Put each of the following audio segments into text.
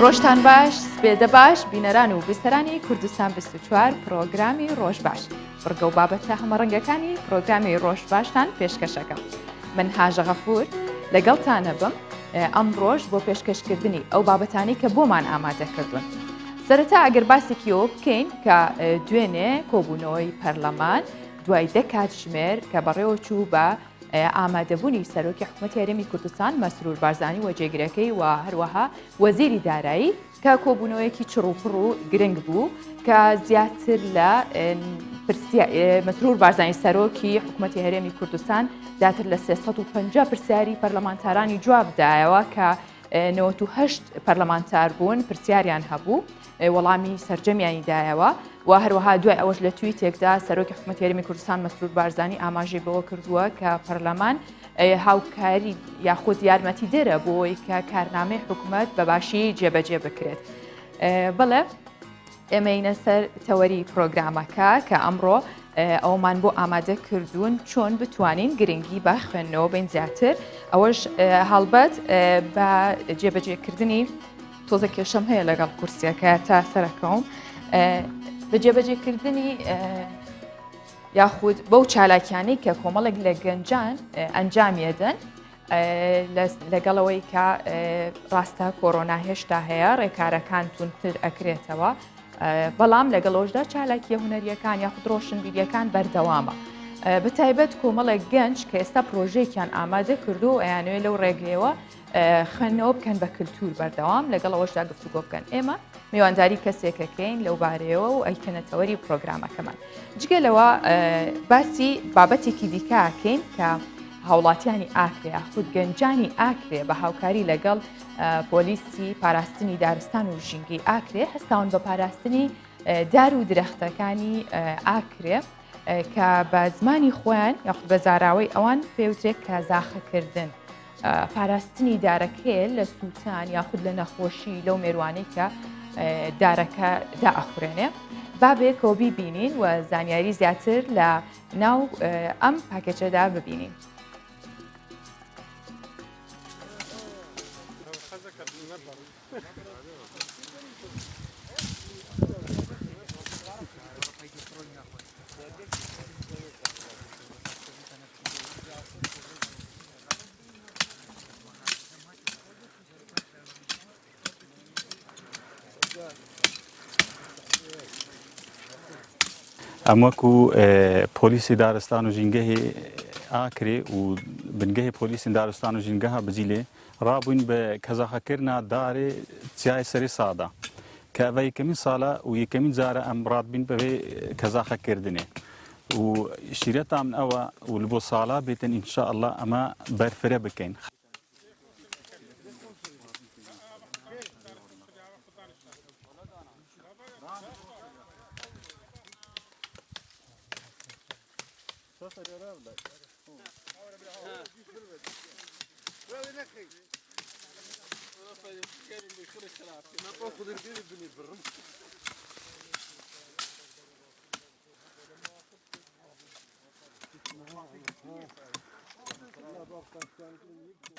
ڕۆژتان باش سپێدە باش بینەران و بیسەرانی کوردستان 24 پرۆگرامی ڕۆژ باش بڕگە و بابەتە هەمەڕەنگەکانی پرۆگرامی ڕۆژ باشتان پێشکەشەکەم من هاژە غەفور لەگەڵتانە بم ئەمڕۆژ بۆ پێشکەشکردنی ئەو بابەتانی کە بۆمان ئامادە کردوون. سەرەتا ئەگەر باسێکیەوە بکەین کە دوێنێ کۆبوونەوەی پەرلەمان دوای دە کاتژمێر کە بەڕێوە چوو بە ئامادەبوونی سەرۆکی حکوومەتی هەرێمی کوردستان مەسرور بارزانی و جێگرەکەی و هەروەها وەزیری دارایی کە کۆبوونەوەیەکی چڕ و پڕ و گرنگ بوو کە زیاتر لە مەسرور بارزانی سەرۆکی حکوومەتی هەرێمی کوردستان زیاتر لە 350 پرسیاری پەرلەمانتارانی جواب دایەوە کە 98 پەرلەمانتار بوون پرسیاریان هەبوو وەڵامی سەرجەمیانی دایەوە و هەروەها دوای ئەوەش لە تویتێکدا سەرۆکی حکوومەتی هەرێمی کوردستان مەسرور بارزانی ئاماژەی بەوە کردووە کە پەرلەمان هاوکاری یاخود یارمەتیدەرە بۆی کە کارنامەی حکوومەت بە باشی جێبەجێ بکرێت. بەڵێ ئێمەینە سەر تەوەری پرۆگرامەکە کە ئەمڕۆ ئەومان بۆ ئامادە کردوون چۆن بتوانین گرنگی بە خوێندنەوە بین زیاتر ئەوەش هەڵبەت بە جێبەجێکردنی تۆزە کێشەم هەیە لەگەڵ کورسیەکە تا سەرەکەوم بە جێبەجێکردنی یاخود بەو چالاکیانەی کە کۆمەڵێک لە گەنجان ئەنجامیەدەن لەگەڵەوەی کە ڕاستە کۆرۆنا هێشتا هەیە ڕێکارەکان تونتر ئەکرێتەوە بەڵام لەگەڵەوەشدا چالاکیە هونەریەکان یاخود ڕۆشنبیریەکان بەردەوامە. بەتایبەت کۆمەڵێک گەنج کە ئێستا پرۆژێکیان ئامادە کردو ئەیانوێ لەو ڕێگەیەوە خوێندنەوە بکەن بە کللتور بەردەوام لەگەڵ ئەوەشدا گفتوگۆ بکەن ئێمە میوانداری کەسێکەکەین لەو بارەیەوە و ئەیکەنە تەوەری پرۆگرامەکەمان جگە لەوە باسی بابەتێکی دیکەکەین کە هاوڵاتیانی ئاکرێ یاخود گەنجانی ئاکرێ بە هاوکاری لەگەڵ پۆلیسی پاراستنی دارستان و ژینگەی ئاکرێ هەستاون بە پاراستنی دار و درەختەکانی ئاکرێ کە بە زمانی خۆیان یاخود بە زاراوەی ئەوان پێوترێت کە زاخەکردن. پاراستنی دارەکەیە لە سووتان یاخود لە نەخۆشی لەو مێروانەی کە دارەکە دائەخورێنێ با بەیەکەوە بیبینین و زانیاری زیاتر لە ناو ئەم پاکێجەدا ببینین. ئەم وەکو پۆلیسی دارستان و ژینگەهی ئاکرێ و بنگەهی پۆلیسی دارستان و ژینگەها بجیلێ ڕابووین بە کەزاخەکردنا دارێ چیای سەری سادا کە ئەڤە یەکەمین ساڵە و یەکەمین جارە ئەم ڕادبین بەێ کەزاخەکردنێ و شیرەتا من ئەوە و لبۆ ساڵا بێتن ان شاء اللە ئەمە بەرفرە بکەین.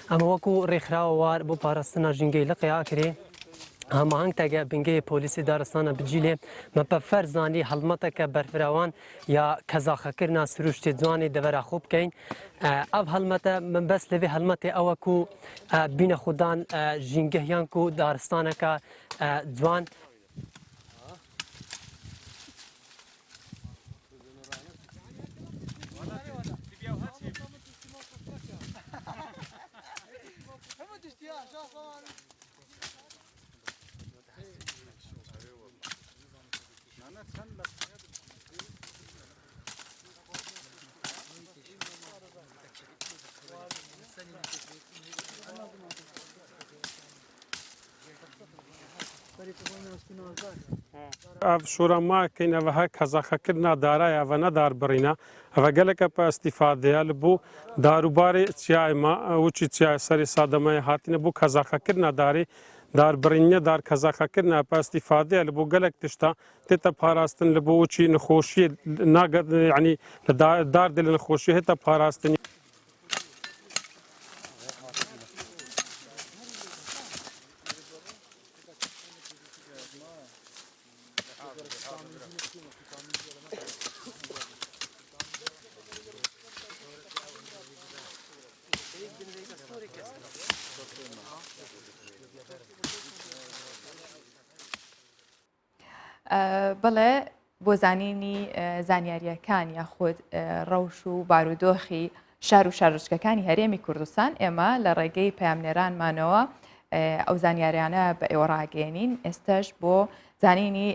ئەمە وەکو ڕێکخراوە وار بۆ پاراستنا ژینگەی لقێ ئاکرێ هەماهەنگ تەگە بنگەی پۆلیسی دارستانە بجیلێ مە پە فەرزانی هەڵمەتەکە بەرفراوان یا کەزاخەکردنا سروشتی جوانی دەڤەرا خۆ بکەین ئەv هەڵمەتە من بەس لەێ هەڵمەتێ ئەوە کو بینە خودان ژینگەهیان کو دارستانەکە جوان ئەڤ شورا ما کەین ئەڤ هە کەزاخەکردنا دارایە ئەڤە نە دار بڕینە ئەڤە گەلەکە پە ئستیفادەیە لە بۆ داروبارێ چیای ما وچی چیای سەرێ سادەمای هاتینە بۆ کەزاخەکردنا دارێ. دار بڕین نیە دار کەزاخەکردنە پە ئستیفادەیە لە بۆ گەلەک تشتا تێتە پاراستن لە بۆ وچی نخۆشیە ناگە یعنی لە دار دێ لە نخۆشیە هێتە پاراستن. بەڵێ بۆ زانینی زانیاریەکان یاخود ڕەوش و بارودۆخی شار و شارۆچکەکانی هەرێمی کوردستان ئێمە لە ڕێگەی پەیامنێرانمانەوە ئەو زانیاریانە بە ئێوە ڕاگەێنین ئێستاش بۆ زانینی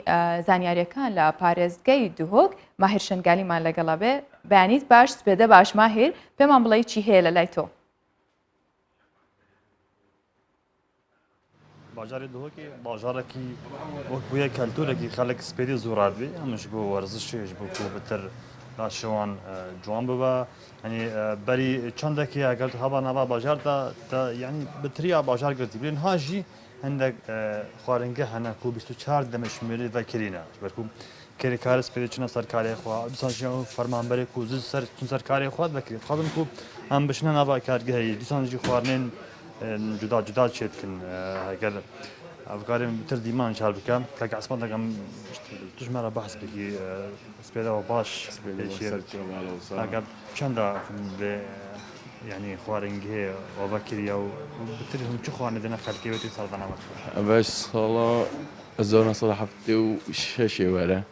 زانیاریەکان لە پارێزگەی دهۆک ماهیر شنگالیمان لەگەڵە بێ بەیانیت باش سپێدە باش ماهیر پێمان بڵێ چی هەیە لە لای تۆ. باجارê Duhokê bajarekî wek bûye keltûrekî xelk spêdî zû radibê em ji bo werzişê ji bo ku bitir laşê wan ciwan bibe yanî berî çendekê eger tu heba nava bajar de te yanî bitiriya bajar girtî bilê niha jî hindek xwaringeh hene ku 24 demjimêrê vekirîne ji ber ku kêrê karê spêdî çine ser karê xwe dîsa jî ew fermanberê ku zû ser çin ser karê xwe vekirî dixwazim ku em biçine nava kargehê dîsan jî xwarinên Cuda cuda çê dikin heger ev karê min bitir dîman çar bike kek Esmat em tu ji me re behs bikî spêda we baş heger çenda vê yanî xwaringehê we vekiriye û bitir hûn çi xwarinê dine xelkê wê tê serdana we Ev e sala 1976 were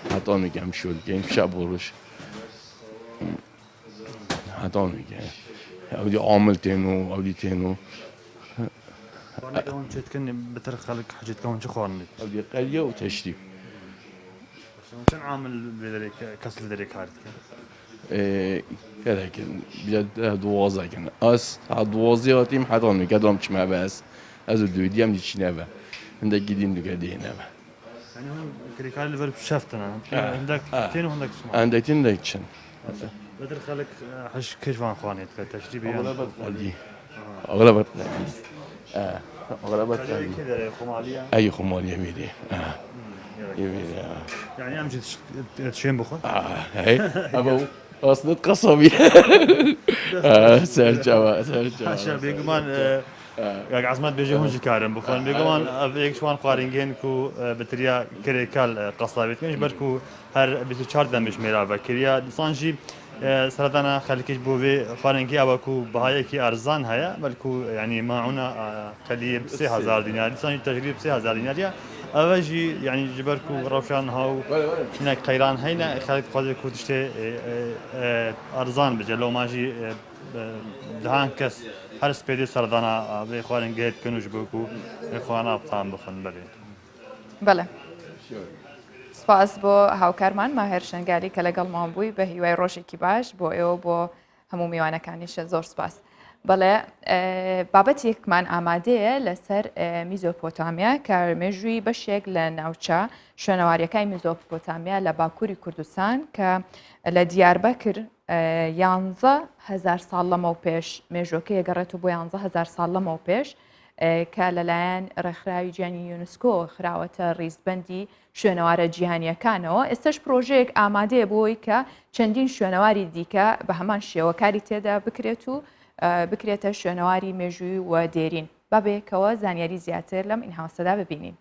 heta nika em şo dikin şev û roj. Heta nike. Ew dî amil tên û ew dî tên û. Xwarinê hûn çê dikin bi tir xelk hecê dikin hûn çi xwarinê dikin? Ew dî qeliye û teşrîf. Hûn çend amil li derê kes li derê kar dikin? Gelek in. Bîra deh duwazdeh in. Ez saet duwazdehê hatîm heta nike dam çime ve ez. Ez û duydî em dî çîne ve. Hindekî dîn dike dêne ve. Yani hûn kirêkarî li vir şef tine. Hindek tên û hindek çin. Hindek tên hindek çin. Bedir xelk hiş kêş van xwanê dike teşrîbê yan. Aghlebet qalî. Aghlebet qalî. Aghlebet qalî. Kê derê Xomaliye? Ey Xomaliye vêrê. Vêrê. Yani em jî dişên bixwin. Hey. Ev asnet qesabî. Serçava serçava. Haşa bêguman Kak Ezmet bêje hûn jî karin bixwin. Bêguman ev yek ji wan xwaringehên ku bi tiriya kirêkal qesabê dikin ji ber ku her 24 demjimêra vekiriye. Dîsan jî seredana xelkê ji bo vê xwaringehê ew e ku bihayekî erzan heye belku yanî maûna qeliyê bi 3000 dînar dîsan jî tecrî bi 3000 dînar ye. Ev e jî yanî ji ber ku rewşa niha û hinek qeyran heyne xelk dixwaze ku tiştê erzan bice loma jî Dehan kes her spêdê serdana vê xwaringehê dikin û ji bo ku vê xwarina bi tam bixwin belê. Belê. Spas بۆ هاوکارمان ماهر شنگالی کە لەگەڵمان بووی بە هیوای ڕۆژێکی باش بۆ ئێوە بۆ هەموو میوانەکانیشە زۆر سپاس. بەڵێ بابەتێکمان ئامادەیە لەسەر میزۆپۆتامیا کە مێژووی بەشێک لە ناوچە شوێنەواریەکانی میزۆپۆتامیا لە باکووری کوردستان کە لە دیاربەکر 11 هزار ساڵ لەمەو پێش مێژۆکەی گەڕێتەوە بۆ 11 هزار ساڵ لەمەو پێش کە لەلایەن ڕێکخراوی جیهانی یونسکۆ خراوەتە ڕیزبەندی شوێنەوارە جیهانیەکانەوە ئێستش پرۆژەیەک ئامادەیە بۆی کە چەندین شوێنەواری دیکە بە هەمان شێوەکاری تێدا بکرێت و بکرێتە شوێنەواری مێژووی و دێرین با بەیەکەوە زانیاری زیاتر لەم ئینهاوسەدا ببینین.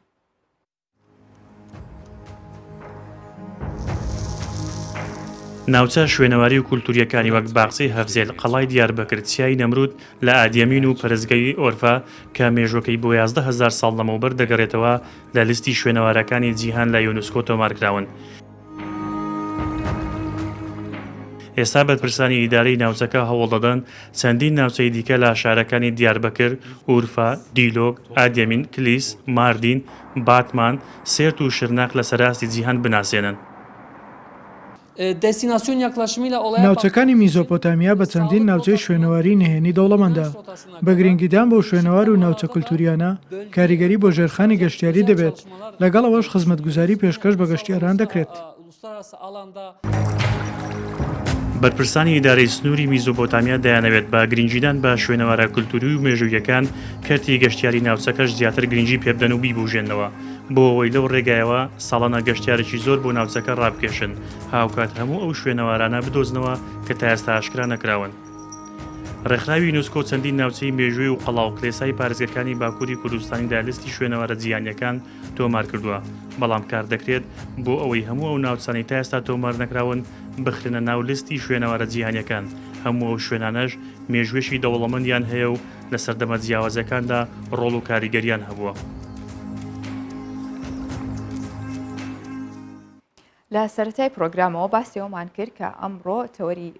ناوچە شوێنەواری و کولتوورییەکانی وەک باخچەی هەفزێل، قەڵای دیاربەکر، چیای نەمرود لە ئادیەمین و پەرستگەی ئۆرفا کە مێژووەکەی بۆ 11,000 ساڵ لەمەوبەر دەگەڕێتەوە لە لیستی شوێنەوارەکانی جیهان لە یونسکۆ تۆمارکراون. ئێستا بەرپرسانی ئیدارەی ناوچەکە هەوڵدەدەن چەندین ناوچەی دیکە لە شارەکانی دیاربەکر، ئورفا، دیلۆک، ئادیەمین، کلیس، ماردین، باتمان، سێرت و شرناخ لەسەر ئاستی جیهان بناسێنن. ناوچەکانی میزۆپۆتامیا بە چەندین ناوچەی شوێنەواری نهێنی دەوڵەمەندە. بە گرنگیدان بەو شوێنەوار و ناوچە کولتوورییانە، کاریگەری بۆ ژێرخانی گەشتیاری دەبێت، لەگەڵ ئەوەش خزمەتگوزاری پێشکەش بە گەشتیاران دەکرێت. بەرپرسانی ئیدارەی سنووری میزۆپۆتامیا دەیانەوێت بە گرنگیدان بە شوێنەوارە کولتووری و مێژووییەکان کەرتی گەشتیاری ناوچەکەش زیاتر گرنگی پێبدەن و بیبوژێننەوە بۆ ئەوەی لەو ڕێگایەوە ساڵانە گەشتیارێکی زۆر بۆ ناوچەکە ڕابکێشن هاوکات هەموو ئەو شوێنەوارانە بدۆزنەوە کە تا ئێستا ئاشکرا نەکراون. ڕێکخراوی یونسکۆ چەندین ناوچەی مێژووی و قەڵا و کلێسای پارێزگەکانی باکووری کوردستانی لە لیستی شوێنەوارە جیهانییەکان تۆمار کردووە، بەڵام کار دەکرێت بۆ ئەوەی هەموو ئەو ناوچانەی تا ئێستا تۆمار نەکراون بخرێنە ناو لیستی شوێنەوارە جیهانییەکان، هەموو ئەو شوێنانەش مێژوویەکی دەوڵەمەندیان هەیە و لە سەردەمە جیاوازەکاندا ڕۆڵ و کاریگەریان هەبووە. لە سەرەتای پرۆگرامەوە باسی ئەومان کرد کە ئەمڕۆ تەوەری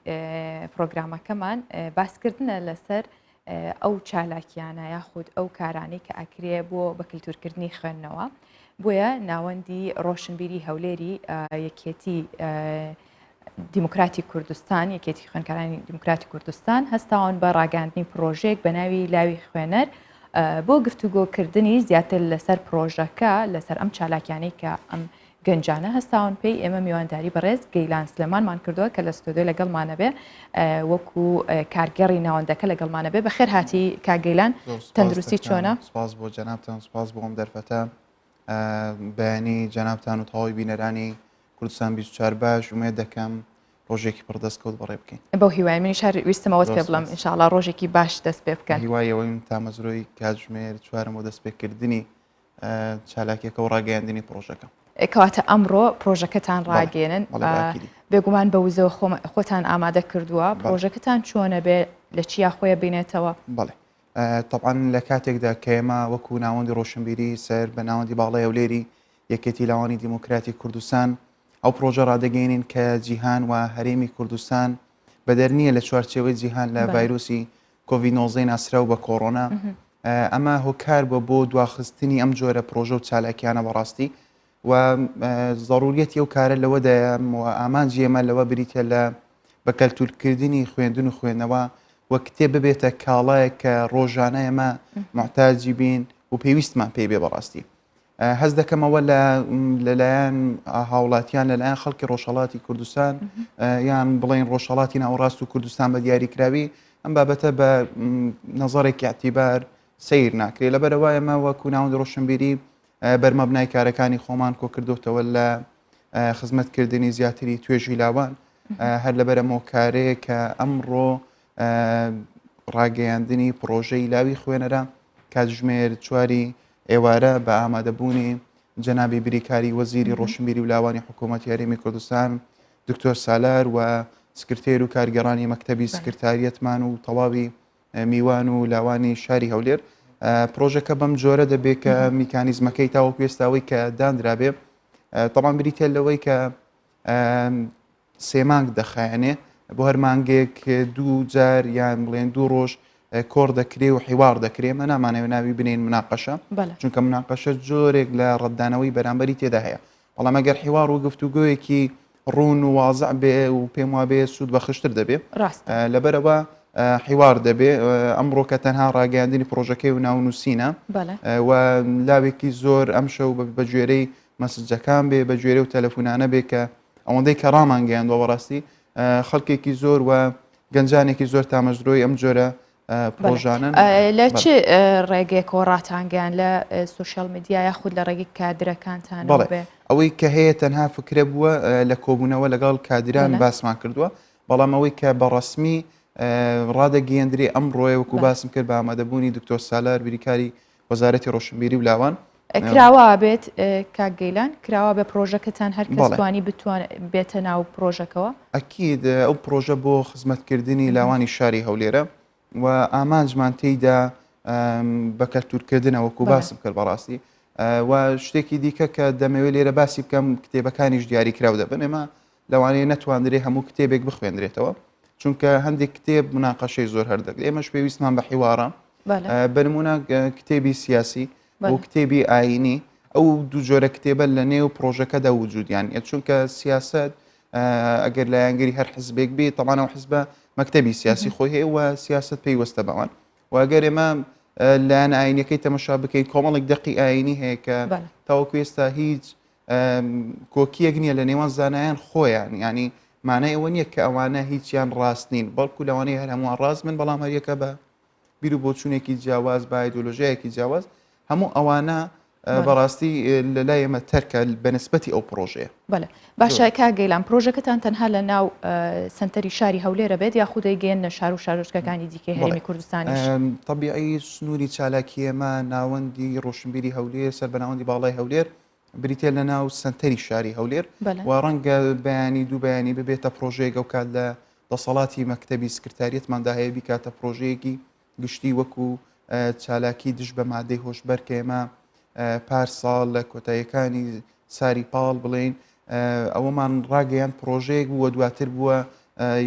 پرۆگرامەکەمان باسکردنە لەسەر ئەو چالاکیانە یاخود ئەو کارانەی کە ئەکرێ بۆ بە کللتورکردنی خوێندنەوە بۆیە ناوەندی ڕۆشنبیری هەولێری یەکێتی دیموکراتی کوردستان یەکێتی خوێندکارانی دیموکراتی کوردستان هەستاون بە ڕاگەاندنی پرۆژێک بە ناوی لاوی خوێنەر بۆ گفتوگۆکردنی زیاتر لەسەر پرۆژەکە لەسەر ئەم چالاکیانەی کە ئەم گەنجانە هەستاون پێی، ئێمە میوانداری بەڕێز گەیلان سلێمانمان کردووە کە لە ستۆدیۆ لەگەڵمانە بێ وەکو کارگێڕی ناوەندەکە لەگەڵمانە بێ بەخێر هاتی کاک گەیلان تەندروستی چۆنە؟ سپاس بۆ جەنابتان سپاس بۆ ئەم دەرفەتە بەیانی جەنابتان و تەواوی بینەرانی کوردستان 24 باش ئومێد دەکەم ڕۆژێکی پڕ دەستکەوت بەڕێ بکەین. بەو هیوای منیش هەر ویستم ئەوەت پێ بڵێم ئینشاڵڵا ڕۆژێکی باش دەست پێ بکەن. هیوای ئەوەیم تامەزرۆی کاتژمێر چوارم بۆ دەستپێکردنی چالاکیەکە و ڕاگەیاندنی پرۆژەکە. کەواتە ئەمڕۆ پرۆژەکەتان ڕاگەێنن بێگومان بە وزەوە خۆتان ئامادە کردووە پرۆژەکەتان چۆنە بێ لە چیا خۆیە بینێتەوە؟ بەڵێ تەبعەن لە کاتێکدا کە ئێمە وەکو ناوەندی ڕۆشنبیری سەر بە ناوەندی باڵای هەولێری یەکێتی لاوانی دیموکراتی کوردستان ئەو پرۆژە ڕادەگەێنین کە جیهان و هەرێمی کوردستان بەدەر نییە لە چوارچێوەی جیهان لە ڤایرۆسی کۆڤید 19 ناسراو بە کۆرۆنا ئەمە هۆکار بووە بۆ دواخستنی ئەم جۆرە پرۆژە و چالاکیانە بەڕاستی و زەڕوریەتی ئەو کارە لەوەدایە و ئامانجی ئێمە لەوە بریتە لە بە کەلتورکردنی خوێندن و خوێندنەوە و کتێب ببێتە کاڵایەک کە ڕۆژانە ئێمە موحتاجی بین و پێویستمان پێی بێ بەڕاستی. هەست دەکەمەوە لە لەلایەن هاوڵاتیان لەلایەن خەڵکی ڕۆژهەڵاتی کوردستان یان بڵێن ڕۆژهەڵاتی ناوەڕاست و کوردستان بە دیاریکراوی ئەم بابەتە بە نەزەڕێکی اعتیبار سیر ناکرێت لەبەرەوە ئێمە وەکو ناوەندی ڕۆشنبیری بەرمەبنای کارەکانی خۆمان کۆکردوتەوە لە خزمەتکردنی زیاتری توێژی لاوان هەر لەبەرە مۆکارەیە کە ئەمڕۆ ڕاگەیاندنی پرۆژەی لاوی خوێنەرە کاتژمێر چواری ئێوارە بە ئامادەبوونی جەنابی بریکاری وەزیری ڕۆشنبیری و لاوانی حکوومەتی هەرێمی کوردستان دکتۆر سالار و سکرتێر و کارگێڕانی مەکتەبی سکرتاریەتمان و تەواوی میوان و لاوانی شاری هەولێر پرۆژەکە بەم جۆرە دەبێت کە میکانیزمەکەی تاوەکو ئێستاوەی کە دانرابێ تەمان بریتە لەوەی کە سێ مانگ دەخایەنێ بۆ هەر مانگێک دوو جار یان بڵێن دوو ڕۆژ کۆڕ دەکرێ و حیوار دەکرێ مە نامانەوە ناوی بنین مناقەشە چونکە مناقەشە جۆرێک لە ڕەتدانەوەی بەرامبەری تێدا هەیە بەڵام ئەگەر حیوار و گفتوگۆیەکی ڕوون و وازع بێ و پێم وابێ سوود بەخشتر دەبێ لەبەرەوە حیوار دەبێ ئەمڕۆ کە تەنها ڕاگەیاندنی پرۆژەکەی و ناونووسینە و لاوێکی زۆر ئەمشەو بە گوێرەی مەسجەکان بێ بە گوێرە و تەلەفونانە بێ کە ئەوەندەی کە ڕامان گەیاندوە بەڕاستی خەڵکێکی زۆر و گەنجانێکی زۆر تامەزرۆی ئەم جۆرە پرۆژانەن. لە چ ڕێگەیەکەوە ڕاتانگەیان لە سۆشیال میدیا یاخود لە ڕێگەی کادرەکانتانەوە بەڵێ بێ؟ ئەوەی کە هەیە تەنها فکرە بووە لە کۆبوونەوە لەگەڵ کادران باسمان کردووە بەڵام ئەوەی کە بە ڕەسمی ڕادەگەیەندرێ ئەمڕۆیە وەکو باسم کرد بە ئامادەبوونی دکتۆر سالار بریکاری وەزارەتی ڕۆشنبیری و لاوان. کراوە بێت کاک گەیلان کراوە بێ پرۆژەکەتان هەر کەس توانی بتوان بێتە ناو پرۆژەکەوە؟ ئەکید ئەو پرۆژە بۆ خزمەتکردنی لاوانی شاری هەولێرە و ئامانجمان تێیدا بە کەلتورکردنە وەکو باسم کرد بەڕاستی و شتێکی دیکە کە دەمەوێت لێرە باسی بکەم کتێبەکانیش دیاریکراو دەبن ئێمە لەوانەیە نەتواندرێ هەموو کتێبێک بخوێندرێتەوە چونکە هەندێک کتێب مناقەشەی زۆر هەردەگرێت ئێمەش پێویستمان بە حیوارە بە نمونە کتێبی سیاسی و کتێبی ئاینی ئەو دوو جۆرە کتێبە لە نێو پرۆژەکەدا وجودیان نیە چونکە سیاست ئەگەر لایەنگری هەر حزبێک بێ تەمانە و حزبە مەکتەبی سیاسی خۆی هەیە و سیاست پەیوەستە بەوان و ئەگەر ئێمە لایەن ئاینەکەی تەمەشا بکەین کۆمەڵێک دەقی ئاینی هەیە کە تاوەکو ئێستا هیچ کۆکیەک نییە لە نێوان زانایان خۆیان ینی. مانای ئەوە نییە کە ئەوانە هیچیان ڕاست نین، بەڵکو لەوانەیە هەر هەمووان ڕاست بن، بەڵام هەریەکە بە بیر و بۆچوونێکی جیاواز، بە ئایدۆلۆژیایەکی جیاواز، هەموو ئەوانە بەڕاستی لە لای ئێمە تەرکە بە نسبەتی ئەو پڕۆژەیە. بەڵێ باشە کاک گەیلان پرۆژەکەتان تەنها لە ناو سەنتەری شاری هەولێرە بێت یاخود دەیگەیەننە شار و شارۆچکەکانی دیکەی هەرێمی کوردستانیش؟ تەبیعی سنووری چالاکی ئێمە ناوەندی ڕۆشنبیری هەولێر سەر بە ناوەندی باڵای هەولێر بریتیە لە ناو سەنتەری شاری هەولێر و ڕەنگە بەیانی دوو بەیانی ببێتە پرۆژەیەک ئەو کات لە دەسەڵاتی مەکتەبی سکرتاریەتماندا هەیە بیکاتە پرۆژەیەکی گشتی وەکو چالاکی دژ بە مادەی هۆشبەر کە ئێمە پار ساڵ لە کۆتاییەکانی ساری پاڵ بڵین ئەوەمان ڕاگەیان پرۆژەیەک بووە دواتر بووە